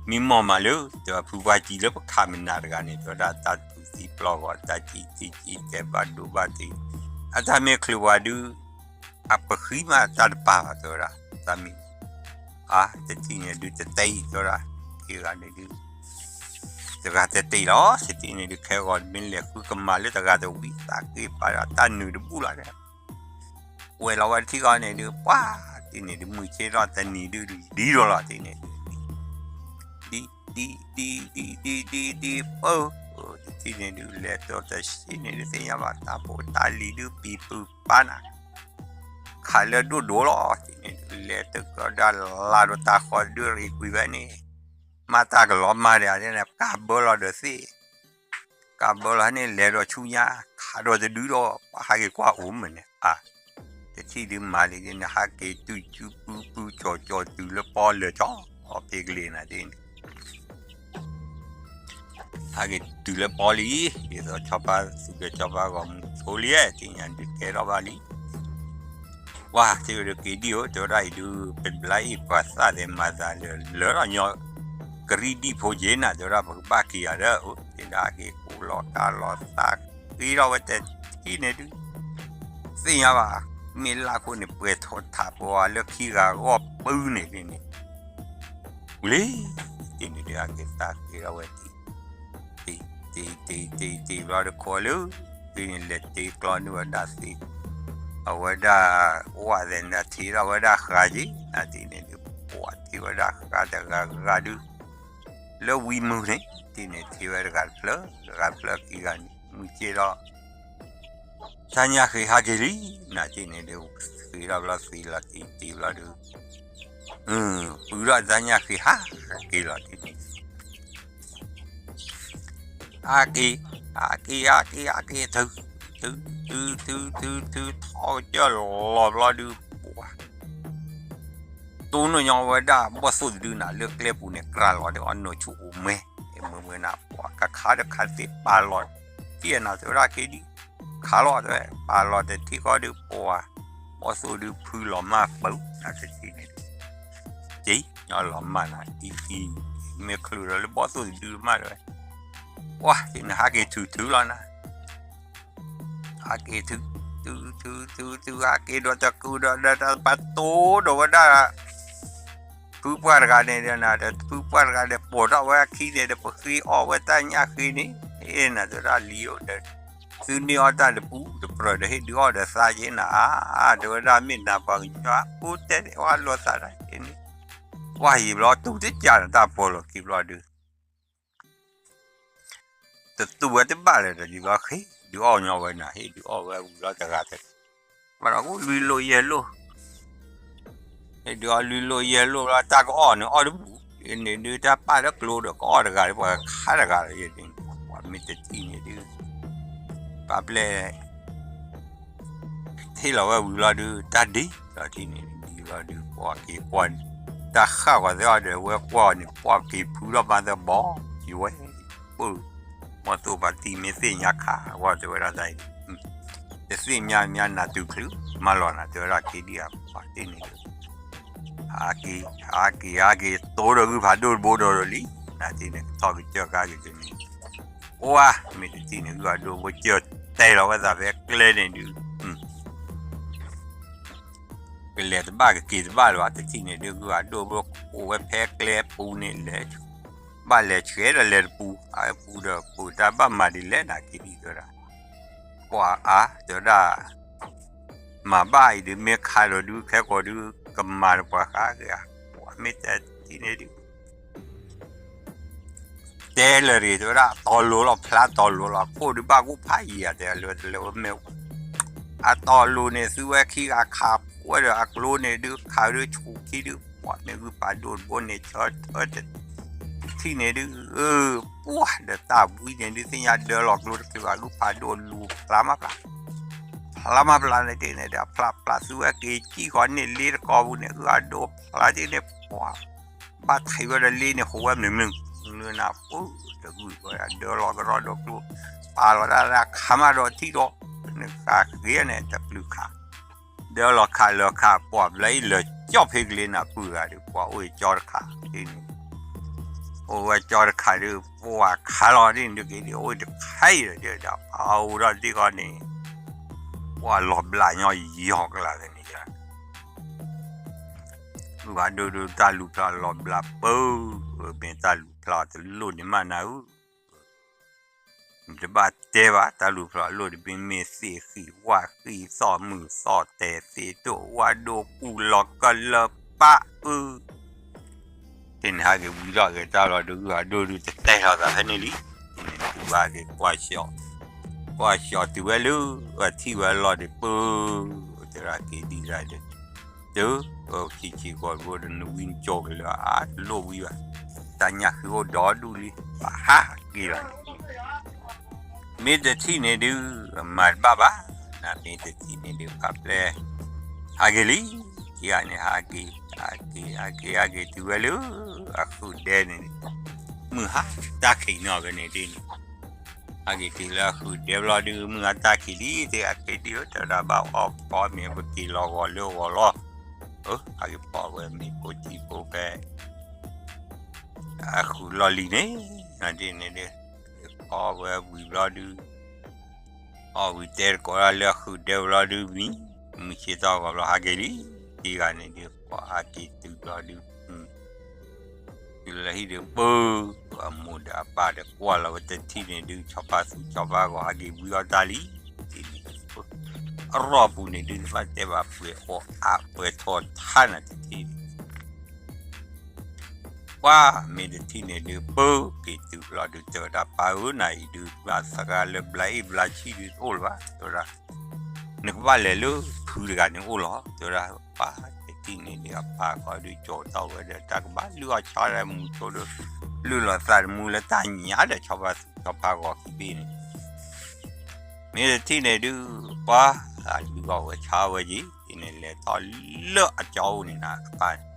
မီၢ်မးလၢ တဲဝဲ ဖုပှၢ်ကံလၢပခးမနၤတဂၤန့ၣ် တဲဝဲဒၣ် တၢ်ဖုသံပျီဂီၤ တၢ်ကံၣ်ကံၣ်ကံၣ် တဲဘၣ်ဒိဘၣ်ထံး အတၢ်မ့ၢ်ချုးပှၤဒုး အပဃံမးတၢ်တပာ်ဘၣ် တဲဝဲဒၣ် တၢ်မံၤ အါ တထံၣ်န့ၣ်ဒုး တတဲအံၤ တဲဝဲဒၣ် ခံဂၤန့ၣ်ဒုး တဂၤတတဲလီၤ တထံၣ်န့ၣ်ဒုး ခဲဂီၤမ့ၢ်လဲၤဃုကမၤလၢတဂၤတဝံၤ သးက့ၤပာ်ဒီးတၢ်နုာ်တဘူၣ်လီၤ ဝဲလီၤဝဲတထံၣ်ဃီန့ၣ်ဒုး ပှၤ တထံၣ်န့ၣ်ဒုး မုၢ်ဆ့ၣ်ထီၣ်တနံၤဒုး လံၤဒီးလီၤ တထံၣ်န့ၣ်ဒုး ဒ် ဒ် ဒ် ဒ် ဒ် ဒ် ဒ် ပၢ် တထံၣ်န့ၣ်ဒုး လဲၤဒီးတဆံန့ၣ်ဒုး သ့ၣ်ညါဘၣ် တၢ်ဖိတၢ်လံၤဒုး ပံၤပုၢ်ပာ်နၤ ခးလၢဒိၣ်ဒိၣ်လီၤ တထံၣ်န့ၣ်ဒုး လဲၤတကီဒၣ်လါဒီးတၢ်ဃီဒုး ရံကွံာ်ဝဲန့ၣ် မၤတၢ်ကလီၤမၢ်ဒီး ကးဘၢလီၤဒီးသ့ၣ် ကးဘၢလီၤန့ၣ် လဲၤဒီးဆူညါ ခးဒီးတဒုဒီး ပှၤဟးက့ၤကွၢ်အိၣ်မးန့ၣ် အါ တထံၣ်ဒုးမၤလံန့ၣ် ဟးက့ၤတုၤစုပုပုကၠီၤကၠီၤတုၤလၢပီလၢာ်ကၠီ အီဖ့ကလ့ၤနၤဒ်န့ၣ် ဟးက့ၤတုၤလၢပီလံ ဒ်သိးဆီဖါသူၣ်ကဲၤဆီဖါဂီၤမူဖိလံ သ့ၣ်ညါဒုးကဲထီၣ်ဘၣ်လံ ပှၤ တဲဝဲဒုးက့ၤဒံၣ်ဧိၤ တဲဝဲဒၣ်အံၤဒုး ပဘျါအံၤပှၤသၣ်သဲးမၤသးလၢာ်လၢာ်ဒီးညီ ကရံၣ်ဒံၣ်ဖိက့ၤနၤ တဲဝဲဒၣ်ပကဘၣ်က့ၤယၤဒီး အိၣ်က့ၤဒၣ်က့ၤ ကိးလီၤကါလီၤသးက့ၤထီၣ်ဝဲတထံၣ်န့ၣ်ဒုး သ့ၣ်ညါဘၣ် မ့ၢ်လၢခိၣ်န့ၣ် ပှဲၤထီၣ်ထးပှဲၤဝဲလၢခံဂၤဂီၢ်ပုၢ်န့ၣ်ဒ်န့ၣ် ဝံၤလံ တထံၣ်န့ၣ်ဒုး ဟးက့ၤသးက့ၤထီၣ်ဝဲတထံၣ် တထံၣ် တထံၣ် တထံၣ် တထံၣ်ဘျီဒီးခိးလၢ တထံၣ်န့ၣ်လဲၤတ့ကျီန့ၢ်ဝဲဒၣ်သ့ အဝဲဒၣ် ဝဲသဲးနၤထံၣ်ထီၣ်ဝဲဒၣ်ဃၤက့ၤ နၤတထံၣ်န့ၣ်ဒုး ပှၤထံၣ်ဝဲဒၣ်ဃၤတဂၤဂၤဒုး လၢဝံမုၢ်န့ၣ် တထံၣ်န့ၣ်ထံၣ်ဝဲတဂၤတဖျၢၣ် တဂၤတဖျၢၣ်ခံဂၤန့ၣ် မုၢ်ဆ့ၣ်ဒီး တၢ်ညၣ်ဃ့ဟးက့ၤလံ နၤတထံၣ်န့ၣ်ဒုး ဃ့ထီၣ်ဘျီသ့လီၤတံၢ်တံၢ်ဘျီဒုး ပုၢ်ဒီးတၢ်ညၣ်ဃ့ဟးက့ၤလီၤတံၢ်န့ၣ် ဟးက့ၤ ဟးက့ၤ ဟးက့ၤ ဟးက့ၤ ထုး ထုး ထုး ထုး ထုး ထုး ထီၣ်ကစၢၢ်လီၤဘျီဒုး ပှၤ တိၢ်နီၣ်ညီဝဲဒၣ်ဘီၣ်သိၣ်တဒုနၤ လၢကျဲပူၤန့ၣ် ကြၢးလီၤဒီးအနီၢ်ဆူၣ်အိၣ်မဲ မုၢ်မုၢ်နၤ ပှၤကခးဒီးခးသ့ပာ်လီၤ တံၢ်နၤတဲဝဲဒၣ်က့ၤဒံး ခးလီၤတဲဝဲ ပာ်လီၤတထံၣ်ဃီဒုးပှၤ ဘီၣ်သိၣ်ဒုးဖုလီၤမၢ်ပၢၢ် နၤတထံၣ်န့ၣ် က့ၤညီလီၤမၢ်နၤ အံၤအံၤ မ့ၢ်ချုးဒီးလၢဘီၣ်သိၣ်တဒုမးတဲဝဲ ပှၤတထံၣ်န့ၣ် ဟးက့ၤထုးထုးလီၤနၤ ဟးက့ၤထုး ထုး ထုး ထုး ထုး ဟးက့ၤဒီးတကုာ်ဒီး ဒီးတၢ်ပာ်တိၢ်ဒီးဝဲဒၣ် ဖုပှၢ်တဂၤန့ၣ်ဒီးနၤ ဒီးဖုပှၢ်တဂၤဒီး ပိာ်ထီၣ်ဝဲအခံန့ၣ်ဒီး ပဃ့အီၣ်ဝဲတၢ်ညၣ်ဃ့န့ၣ် နၤတဲဒၣ်လံၤအိၣ်ဒီး သုန့ၢ်အီၣ်တၢ်တပူၤတပြၢၤဒီး ဟ့ၣ်ဒုးအီၣ်ဒီးသးက့ၤနၤ အါ တဲဝဲဒၣ်မ့ၢ်နၤပှၤကညီ အိၣ်တဲဝဲလိာ်သးဒၣ်က့ၤန့ၣ် ပှၤယံာ်ဘျီတူၢ်တကးနတၢ်ဖိလီၤခံဘျီဒုး တတူၢ်ဝဲတဘၣ်လၢၤဒီး ဒ်ဘျီဃ့ဒုးအီၣ်ညီဝဲနၤ ဟ့ၣ်ဒုးအီၣ်ဝဲဝံၤလီၤတဂၤတဂၤ ဘၣ်ဒီးကအိၣ်လွံၢ်လိာ်ယဲၢ်လိာ် ဟ့ၣ်ဒုးအီၣ်လွံၢ်လိာ်ယဲၢ်လိာ်လီၤ တၢ်ကအီၣ်န့ၣ်အီၣ်တဘူၣ် န့ၣ်ဒုးတၢ်ပာ်လၢကျိဒီး ကအီၣ်တဂၤဒီးပှၤခါတဂၤလီၤ ယဲၢ်န့ၣ် ပှၤမ့ၢ်တထံၣ်န့ၣ်ဒုး ပာ်ပျဲၢ် ဟ့ၣ်လီၤဝဲဝံၤလီၤဒုး တၢ်ဒ်လီၤထံၣ်န့ၣ် ဒ်လီၤဒုး ပှၤက့ၤကွၢ်န့ၣ် တၢ်ဃၣ်ဂီၤသ့ၣ်အီၤဒီး ဝဲကွၢ်အီၤန့ၣ် ပှၤက့ၤဖုထီၣ်မးသဘီ ယဝဲ ပၢ် မီၢ်သိၣ်ပှၤတံၤမ့ၢ်သ့ၣ်ညါခး ဝဲတဲဝဲဒၣ်တၢ်အံၤ တ တသ့ၣ်ညါမ့ၢ်နၤတုၤချုး မၤလီၤနၤ တဲဝဲဒၣ်က့ၤဒံၣ်ဧါ ပှၤတ့ၢ်န့ၣ်ဒုး ဟးက့ၤ ဟးက့ၤ ဟးက့ၤ တိဒီးဂုၢ်ဖးဒိၣ်တဘိဒီးလံ, နၤတ့ၢ်န့ၣ် ကထီၣ်ကစၢၢ်ကါက့ၤတန့ၣ်, ပှၤ မ့ၢ်တထံၣ်န့ၣ် ဂုၢ်ဖးဒိၣ်တဘိ ကၢၢ်တဲလီၤဝဲသးဖဲကျဲန့ၣ်ဒုး ကလဲၤတဘၣ်ကက့ၤတဘၣ်လၢၤဘၣ် တထံၣ်န့ၣ်ဒုး ဂုၢ်ဖးဒိၣ်တဘိ အိၣ်ဝဲဖဲကျဲပူၤန့ၣ်လဲၣ်, ဘၣ်လဲၤဆှဲဒီးလဲၤတပူၤ အပူၤဒီးပတၢ်ဘၣ်မၤဒ်လဲၣ် နၤက့ၤဒံၣ်တဲဝဲဒၣ် ပှၤအါ တဲဝဲဒၣ် မၤဘၣ်အံၤဒုး မ့ၢ်ခးဒီးဒုး ခဲကိာ်ဒုး ကမၤဒီးပှၤဃါဂ့ၤဧါ, ပှၤမ့ၢ်တထံၣ်န့ၣ်ဒုး တဲလၢာ်တဂ့ၤ တဲဝဲဒၣ် အတီအလိၤလီၤ ဖျါတီအလိၤလီၤ အခိၣ်ဒုးဘၣ်ကအိၣ်ဖးယံၤဧါ တဲလၢတလဲၤဝဲမ့ၢ် အတီအလိၤန့ၣ် သုဝဲခံဂၤခးဝဲဒီးအကျိန့ၣ်ဒုး ခးဝဲဒၣ်ဆူၣ်ခံဒုး ပှၤမ့ၢ်ဂုၢ်ဖးဒိၣ်တဘိန့ၣ် ဆၢထၢၣ်တထံၣ်န့ၣ်ဒုး ပှၤဒီးတၢ်ဘှံးန့ၣ်ဒုး သ့ၣ်ညါဒၢလီၤကျိတချုးဘၣ် ဂုၢ်ဖးဒိၣ်လူၤဖျါမးဖျါ ဖျါမးဖျါန့ၣ်တ့ၢ်န့ၣ်ဒီး ဖျါဖျါသုဝဲက့ၤစံၣ်ဃီန့ၣ် လ့တကီပူၤန့ၣ် ဂုၢ်ဖးဒိၣ်ဖျါတ့ၢ်န့ၣ် ပှၤ ဘၣ်ထံးဝဲဒီးလ့န့ၣ် ဟိးဝဲမုၢ်မုၢ် လၢနၤပူၤ တဂုၢ်ဝဲဒၣ် ဒၢလီၤကရီဒီးကျိ ပာ်လီၤဒၣ်ဒၣ်ခးမးဒီးထံၣ်ဒီး နဃးဃ့န့ၣ် တပျုၤခး ဒၢလီၤခးလၢခး ပှၤဘျီအံၤလၢကၠီၣ်ဖ့ကလ့နၤပူၤဂၤဒီး ပှၤအိၣ်ကၠီတခါဒ်န့ၣ် အိၣ်ဝဲကၠီတခါဒီး ပှၤခးလီၤဒ်န့ၣ်ဒုးက့ၤဒ် အိၣ်တခါအံၤဒီး ဒ်ဒီး ပှၤအိၣ်ဒီးဒ်ဃီန့ၣ် ပှၤလီၤဘျးညီယီၤကလာ်သန့ၣ် ဂုၢ်ဖးဒိၣ်ဒုးတၢ်လူၤဖျါလီၤဘျးပၢ, မ့ၢ်တၢ်လူၤဖျါတလိၣ်န့ၣ်မးနၤဧၢ, နတဘၣ်တဲဘၣ် တၢ်လူၤဖျါလိၣ်တဘ့ၣ်မ့ၢ်သ့ၣ်ဃံးဝၣ်ဃံးသီၣ်မုာ်သီၣ်တဲာ်သ့ၣ်ဒိၣ်ဝၣ်ဒိၣ် ကူၣ်လီၤကလၢပၢ်အၢ တ့ၢ်န့ၣ်ဟဲက့ၤဝံၤထီၣ်က့ၤတၢ်လီၤဒုး ဂုၢ်ဖးဒိၣ်ဒုးတတဲလီၤသးဖဲန့ၣ်လံ, တ့ၢ်န့ၣ်ဒုးဘၣ်က့ၤကွၢ်ဆှီ, ကွၢ်ဆှီတုၤဝဲလၢ အထံၣ်ဝဲလီၤဒုးပၢ, တဲဒၣ်က့ၤဒံးဒၣ်ဒုး, တုၤ, ခံဆံဃီတဘိဒီးနဝံနကၠီကလၢအါတလိၣ်ဝံဘၣ်, တၢ်ညၣ်ဃ့အိၣ်ဒီဒူၣ်လံ, ပဟးက့ၤလီၤန့ၣ် မ့ၢ်တထံၣ်န့ၣ်ဒုး မၤတဘၣ်ဘၣ်, နမ့ၢ်တထံၣ်န့ၣ်ဒုး ပှၤပျဲ ဟးက့ၤလံ, ခံဂၤန့ၣ် ဟးက့ၤ, ဟးက့ၤ ဟးက့ၤ ဟးက့ၤတုၤဝဲလၢ အဃုာ်ဒဲန့ၣ်, မုၢ်ဟါတၢ်ခံးနီၣ်ဝဲန့ၣ်ဒ်န့ၣ်, ဟးက့ၤတုၤလၢအဃုာ်ဒဲဘျီဒုး မုၢ်ဟါတၢ်ခံးလံ, တဲအက့ၤဒ်ဧၢ တဲဝဲဒၣ်ဘၣ်အီၣ်ဖီမ့ၢ်ပက့ၤလီၤဂီၤလၢဂီၤလီၤ, အၢ ဟးက့ၤဖီဝဲမ့ၢ်ဖိထံဖိဖဲ အဃုာ်လီၢ်လံၤန့ၣ်, ဒ်န့ၣ်ဒုး, ဖီဝဲဝံၤဘျီဒုး, အီၣ်ဝံၤတဲတကိးဒၣ်လၢအဃုာ်ဒဲဘျီဒုးမံ, မုၢ်ဆ့ၣ်ထီၣ်ဂီၤဘျီဟးက့ၤလံ, ခံဂၤန့ၣ်ဒုး ပှၤဟးက့ၤတုၤဘျီဒုး, တုၤလၢဟံၣ်ဒုးပၢ, အမိၢ်ဒီးအပၢ်ဒီးကွၢ်လီၤဝဲတထံၣ်န့ၣ်ဒုး ဆီဖါသူဆီဖါဂီၤဟးက့ၤဝံအီၣ်တၢ်လံ, ဒ်န့ၣ်, အရီၢ်ပူၤန့ၣ်ဒုး နဘၣ်တဲဘၣ်ပှဲၤအီၣ်အါပှဲၤထီၣ်ထါနၤတထံၣ်န့ၣ် ပှၤမ့ၢ်တထံၣ်န့ၣ်ဒုး ပၢက့ၤတုၤဘျီဒုး တဲဝဲဒၣ် ပၢ်ဧၢ နၤအံၤဒုး ဘၣ်သဂၢၢ်လၢဘျါအ့ၣ်ဘျါဆံဒုးတအိၣ်လၢၤဘၣ် တဲဝဲဒၣ်, နကဘၣ်လဲၤလၢဖုတဂၤန့ၣ်အိၣ်လီၤ တဲဝဲဒၣ်, ပှၤတထံၣ်န့ၣ်ဒုး အပၢ်ဃီဒုး ကၠီၤတီၢ်ဝဲဒီး တၢ်ကဘၣ်လုၢ်အီၣ်ဆီဒီးမူဆိဒီး လုၢ်လီၤသးတမူလၢတၢ်ညါဒီး ဆီဖါသူဆီဖါဂီၤခံဘ့ၣ်န့ၣ် မ့ၢ်တထံၣ်န့ၣ်ဒုး ပှၤလုၢ်အီၣ်ဝဲဆါဝဲက့ၤ ဒ်န့ၣ် လဲၤထီၣ်လၢအကၠီအိၣ်န့ၣ်နၤ အပၢ်န့ၣ်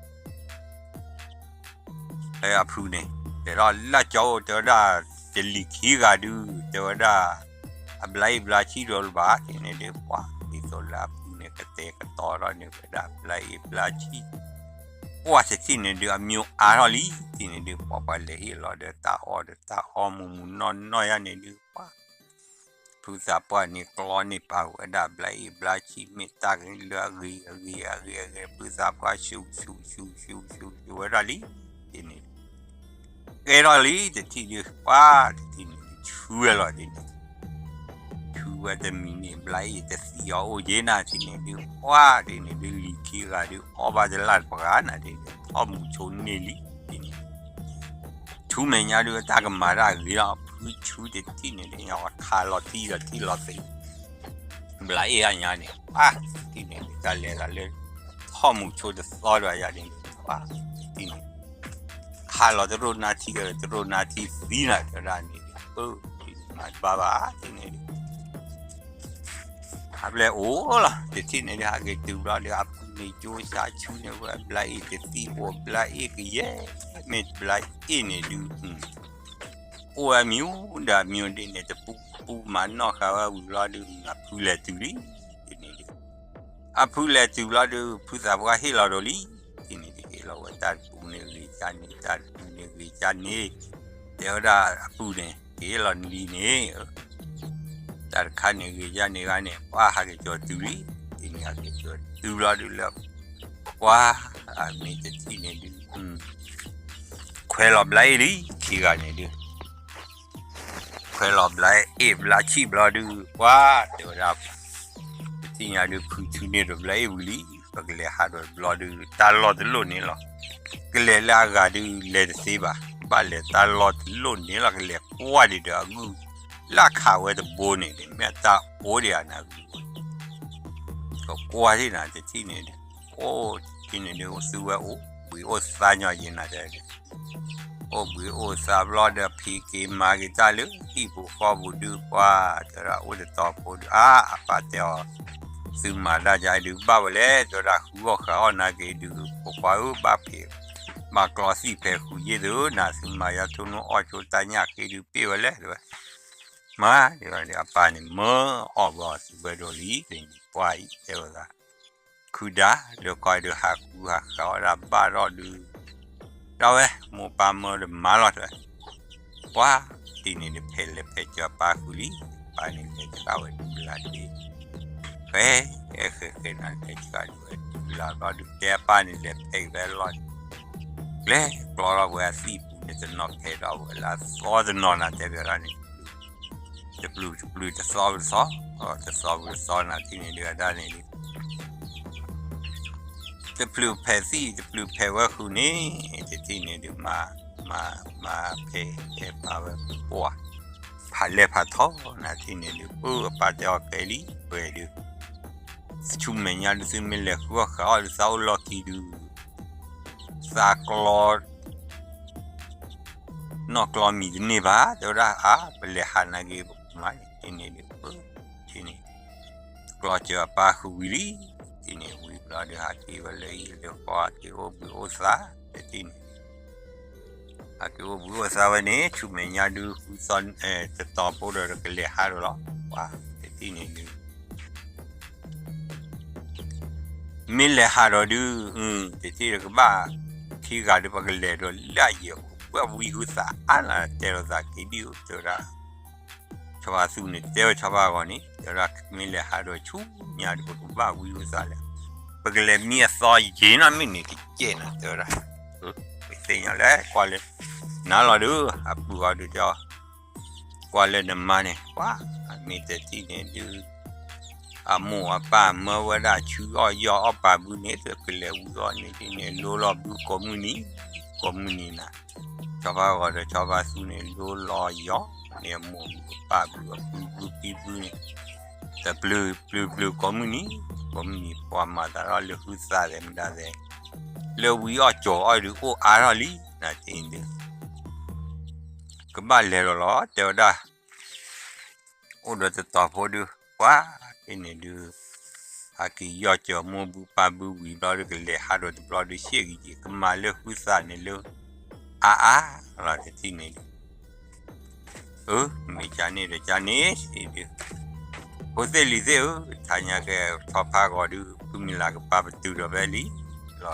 ဖဲအဖုန့ၣ် လဲၤထီၣ်လၢကၠီအိၣ် တဲဝဲဒၣ် တလံၤခံဂၤဒုး တဲဝဲဒၣ် အဘျါအ့ၣ်ဘျါဆံဒီးလၢၤဘၣ် ဒ်န့ၣ်ဒုး ပှၤဒ်သိးလၢအဖုန့ၣ် ကတဲာ်ကတီၤထီၣ်န့ၣ်ဝဲဒၣ် ဘျါအ့ၣ်ဘျါဆံ ပှၤတထံၣ်န့ၣ်ဒုး အမျိၤအါထီၣ်လံ ဒ်န့ၣ်ဒုး ပှၤပှၤလဲၤဟ့ၣ်လီၤဒီးတၢ်အီၣ်ဒီးတၢ်အီမူးမူးနီၢ်နီၢ်ယါန့ၣ်ဒုး ပှၤ ဖုသးပှၢ်န့ၣ် ကျီန့ၢ်ပာ်ဝဲဒၣ် ဘျါအ့ၣ်ဘျါဆံ မ့ၢ်တၢ်ဂ့ၤလၢအဂ့ၤ အဂ့ၤ အဂ့ၤ အဂ့ၤ ဖုသးပှၢ် ဆူၣ် ဆူၣ် ဆူၣ် ဆူၣ် ဆူၣ် ဝဲဒၣ်လံ ဒ်န့ၣ် ကဲထီၣ်လံ တထံၣ်ဒုး ပှၤ တထံၣ်န့ၣ်ဒုး ဆူၣ်ဝဲလီၤဒ်န့ၣ် ဆူၣ်ဝဲတမံၤန့ၣ် ဘျါအ့ၣ်တသံၣ်အီၤအိၣ်က့ၤနၤ ဒ်န့ၣ်ဒုး ပှၤ ဒ်န့ၣ်ဒုး လံၤခံဂၤဒုး အီၣ်ဘၣ်တလၢ်တပှၤနၤ ဒ်န့ၣ် ထီၣ်မူးဆိန့ၢ်လံ ဒ်န့ၣ် ဆူမဲာ်ညါဒုး တၢ်ကမၤတၢ်ဂ့ၤလီၤ ဖုဆူတထံၣ်န့ၣ်ဒုး ခးလီၤထံလီၤထံလီၤသ့ၣ် ဘျါအ့ၣ်အညါန့ၣ် ပှၤတထံၣ်န့ၣ်ဒုး တၢ်လဲၤသးလၢ ထီၣ်မူးဆိတသီဒွးယၤန့ၣ် ပှၤတထံၣ်န့ၣ် ခးလီၤတရိၣ်နါထံ တရိၣ်နါထံသံနၤ တဲဒၣ်န့ၣ်ဒုး ပၢ်တထံၣ်န့ၣ်မၤတဘၣ်ဘၣ် တထံၣ်န့ၣ်ဒုး အဘျဲၣ်အိၣ်လီၤ တထံၣ်န့ၣ်ဒုး ဟးက့ၤတုၤဘျီဒုး အဖုန့ၣ် ကၠိစါဆူန့ၣ်ဝဲ ဘျါအ့ၣ်တသံၣ်အိၣ် ဘျါအ့ၣ်ကယဲၢ် မ့ၢ်ဘျါအ့ၣ်န့ၣ်ဒုး အိၣ်ဝဲမံၤဒီးမံၤဒ်န့ၣ် တပူၤပူၤမၤနီၣ်ဃာ်ဝဲဝံၤဘျီဒုး အဖုလဲၤတုၤလံ, ဒ်န့ၣ်ဒုး အဖုလဲၤတုၤဘျီဒုး ဖုသးပှၢ်ဟ့ၣ်လီၤဒီးလံ, ဒ်န့ၣ်ဒုး ဟ့ၣ်လီၤဝဲတၢ်တပူၤန့ၣ်ဂ့ၤကၢ်န့ၣ် တၢ်တပူၤန့ၣ်ဂ့ၤကၢ်န့ၣ်, တဲဝဲဒၣ်အပုၢ်န့ၣ် ကဟ့ၣ်လီၤနလံန့ၣ် တၢ်တခါန့ၣ်ဂ့ၤကၢ်န့ၣ်ဂ့ၤန့ၣ် ပှၤဟးက့ၤကၠီၤတုၤလံ, ဒ်န့ၣ်ဟးက့ၤကၠီၤတုၤဘျီဒုးလၢ ပှၤ အမ့ၢ်တထံၣ်န့ၣ်ဒုး ခွဲးလီၤဘျါအ့ၣ်လံ ခံဂၤန့ၣ်ဒုး ခွဲးလီၤဘျါအ့ၣ်ဘျါဆံၣ်ဘျီဒုး ပှၤတဲဝဲဒၣ် ပထံၣ်ညါဒုး ဖုထုးန့ၢ်ဒီးဘျါအ့ၣ်ဝံၤလံ, ပကလဲၤဟးဒီးတဘျီဒုး တၢ်လီၢ်တလိၣ်န့ၣ်လီၤ. ကလဲၤလၢအဂၤဒုး လဲၤတသ့ဘၣ်, ဘၣ်လဲၤတၢ်လီၢ်တလိၣ်န့ၣ်လီၤ. ကလဲၤကွၢ်ဒံးဒီးအဂုၢ် လၢခးဝဲတဘိန့ၣ် မ့ၢ်တၢ်အိၣ်ဒံးဧါနၤဂုၢ် ကကွၢ်ထံၣ်နၤတထံၣ်န့ၣ်ဒုး အိၣ်တထံၣ်န့ၣ်ဒုး အိၣ်သူဝဲအိၣ်ဘှံးအိၣ်သါညီယံၤနၤတဲဒုး အိၣ်ဘှံးအိၣ်သါဘျီဒီး ဖံးက့ၤမၤက့ၤတၢ်လၢဟံၣ်ပူၤဃီပူၤဒုး ပှၤတဲဝဲဒၣ်အိၣ်တတီၤဖိဒုး အါ အပၢ်တဲအီၤ သုမၤတၢ်ယါဒုးဘၣ်ဝဲလဲၣ် တဲဝဲဒၣ် ဃုအီၣ်ဃုအီၣ်နၤက့ၤဒုး ဖိခွါဧၢ ဘၣ်ဖံး ဘၣ်ကျီသံၣ်ဖဲဃုယ့ၢ်သုဧၢ နသုမၤယါထိၣ်နူအီၣ်ဆိတၢ်ညၣ်ဃ့ဒုး ပ့ၢ်ဝဲလဲၣ် တဲဝဲ မၤဒ်ဝဲဒုး အပၢ်န့ၣ် မၢအီၣ်ဘၣ်အီၤသုဝဲဒိၣ်လံ သ့ၣ်နံၤပှၢ်အံၤ တဲဝဲဒၣ် ခုၣ်ဒါ လၢကီၢ်ဒုး ဟးဃုဟးဃုအီၣ်ဒၣ်ဘၣ်ထီၣ်ဒုး ဒၣ်ဝဲ မိၢ်ပၢ်မၢဒီးမၤလီၤတဲဝဲ ပှၤတထံၣ်န့ၣ်ဒုး ဖဲလဲၤဖဲစၢၤအပၢ်ဃုာ်လံ အပၢ်န့ၣ်လဲၤဆှၣ်ဝဲဒုးလၢ်ဒုး ဃဲ ဃဲဃဲဃဲနၤလဲၤဆှၣ်ဒုးဝဲဒုးလၢ်ဘျီဒုး တဲအပၢ်န့ၣ်လဲၤဖဲက့ၤဝဲလီၤ ကျဲကျီထီၣ်ဝဲအသံၣ်ပူၤန့ၣ် တနီၤဖဲးထီၣ်ဝဲလၢအသီတနီၤနၤတဲဘၣ်ဒၣ်န့ၣ် တပျုာ်တပျုာ်တသီတသီ တသီပူၤတသီနၤထံၣ်န့ၣ်ဒုးအဒၣ်န့ၣ်ဒုး တပျုာ်ဖဲးသံၣ် တပျုာ်ဖဲးဝဲဃုာ်န့ၣ် တထံၣ်န့ၣ်ဒုး မၤ မၤ မၤဖဲးဖဲးပာ်ဝဲပှၢ် ဖးလဲၢ်ဖးထီနၤထံၣ်န့ၣ်ဒုး ပၢ်အပၢ်တဲအီၤကဲလံ ပှဲၤဒုး ဆူမဲာ်ညါဒုး သုမ့ၢ်လဲၤဃုအီၣ်ဃုအီၣ်ဒုး သးအိၣ်လီၢ်ခံဒုး သးကျီ နီၢ်ကျီမံၤတန့ၢ်ဘၣ် တဲဝဲဒၣ် အါ ပလဲၤဟးနၤက့ၤ ပကမၤန့ၣ် ထံၣ်န့ၣ်ဒုး ပၢ် ထံၣ်န့ၣ် ကျီစၢၤအပၢ်ဃုာ်ဝံၤလံ ထံၣ်န့ၣ်ဝံၤဘျီဒုး ဟးက့ၤဝဲလၢဟံၣ်လၢဃီ ဟးက့ၤအိၣ်ဘှံးအိၣ်သါ တထံၣ်န့ၣ် ဟးက့ၤအိၣ်ဘှံးအိၣ်သါဝဲန့ၣ် ဆူမဲာ်ညါဒုး ဃုသီ တတီၤဖိဒီးကလဲၤဟးဒီးလီၤ ပှၤတထံၣ်န့ၣ်ဒုး မ့ၢ်လဲၤဟးဒီးဒုး တထံၣ်ဒီးကဘၣ် ခံဂၤဒုး ပကလဲၤဒီးလၢအယဲၢ်အိၣ် ပှၤဝံဟုသးအါနၤ တဲလိာ်သးက့ၤဒုး တဲဝဲဒၣ် ဆီဖါသူန့ၣ် တဲဝဲဆီဖါဂီၤန့ၣ် တဲဝဲဒၣ် မ့ၢ်လဲၤဟးဒီးဆူညါဒုး ပကဘၣ်ဝံဟုသးလဲၣ် ပကလဲၤမံအသီယံာ်နီၢ်မုၢ်န့ၣ် ကကဲးနၤ တဲဝဲဒၣ် ပသ့ၣ်ညါလဲၣ် ကွၢ်လၢ နၤလီၤဒုး အပုၢ်အီၤဒုးတဲအီၤ ကွၢ်လၢနမါန့ၣ် ပှၤ မ့ၢ်တထံၣ်န့ၣ်ဒုး အမိၢ်အပၢ်မၢဝဲဒၣ်ဆူအီၣ်ယီၢ်အီၣ်ပာ်ဘုန့ၣ် တကလဲၤဝံအီၤန့ၣ်ဒ်န့ၣ် လိလီၤဘုကိးမုၢ်နံၤ ကိးမုၢ်နံၤနၤ ဆီဖါဂီၤဒီးဆီဖါသူန့ၣ် လိလီၤယီၢ်န့ၣ် အမိၢ်ဘုအပၢ်ဘုအပုၢ်ဘုဖံဘုန့ၣ် တပျုာ်ပျုာ်ပျုာ်ကိးမုၢ်နံၤ ကိးမုၢ်နံၤ ပှၤမၤသးထီၣ်လၢဟုသးသဲးမတၤသဲး လၢဝံအီၣ်ကၠီၤအီၣ်ဒုးအိၣ်အါထီၣ်လံ နၤထံၣ်ဒုး ကဘၣ်လဲၤဒီးလီၤ တဲဝဲဒၣ် အိၣ်ဒီးတတီၤဖိဒုး ပှၤ ဖဲန့ၣ်ဒုး ဟးက့ၤယီၢ်ကၢၤမိၢ်ဘုပၢ်ဘုဝံၤဘျီဒုး ကလဲၤဟးဒီးတဘျီဒုး ရှဲကယံာ် ကမၤလၢဟုသးန့ၣ်လၢ အါအါလီၤ တထံၣ်န့ၣ်ဒုး အၢ မ့ၢ်ကန့ၣ်ဒီးကန့ၣ်ဒုး ဖိသ့ၣ်လံၤသ့ၣ်ဧၢ တဟါညါကဲ ဆီဖါဂီၤဒုး ဖုမံၤလၢ်ကပာ်ပတုာ်ဒီးဖဲလံ လီၤ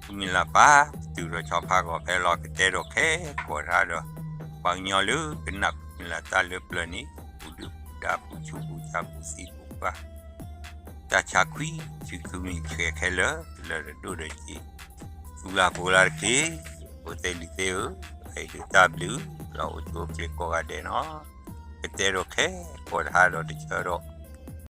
ဖုမံၤလၢ်ပာ်ပတုာ်ဒီးဆီဖါဂီၤဖဲလီၤ ကတဲဒိးခဲကိးတၢ်ဒီး ပှၤကညီလၢကနၣ်ဖုမံၤလၢ်တၢ်လၢပျၢၤန့ၣ် ပူၤဒုၣ်ပူၤဒါပူၤဆူးပူၤဆါပူၤသံပူၤပှၢ် တၢ်ဆါခွံဆံခွံမံၤခဲခဲလၢာ် လၢတဒိၣ်ဒီးက့ၤ သူၣ်လၢ်ဖိလၢ်တက့ၢ် ဖိသ့ၣ်လံၤသ့ၣ်ဧၢ ဟဲဒုးတၢ်ဘျုး လီၤအိၣ်ဆူၣ်အိၣ်ချ့ကိးဂၤဒဲးနီၤ ကတဲဒိးခဲကိးတၢ်ဒီးတဆၢဒီး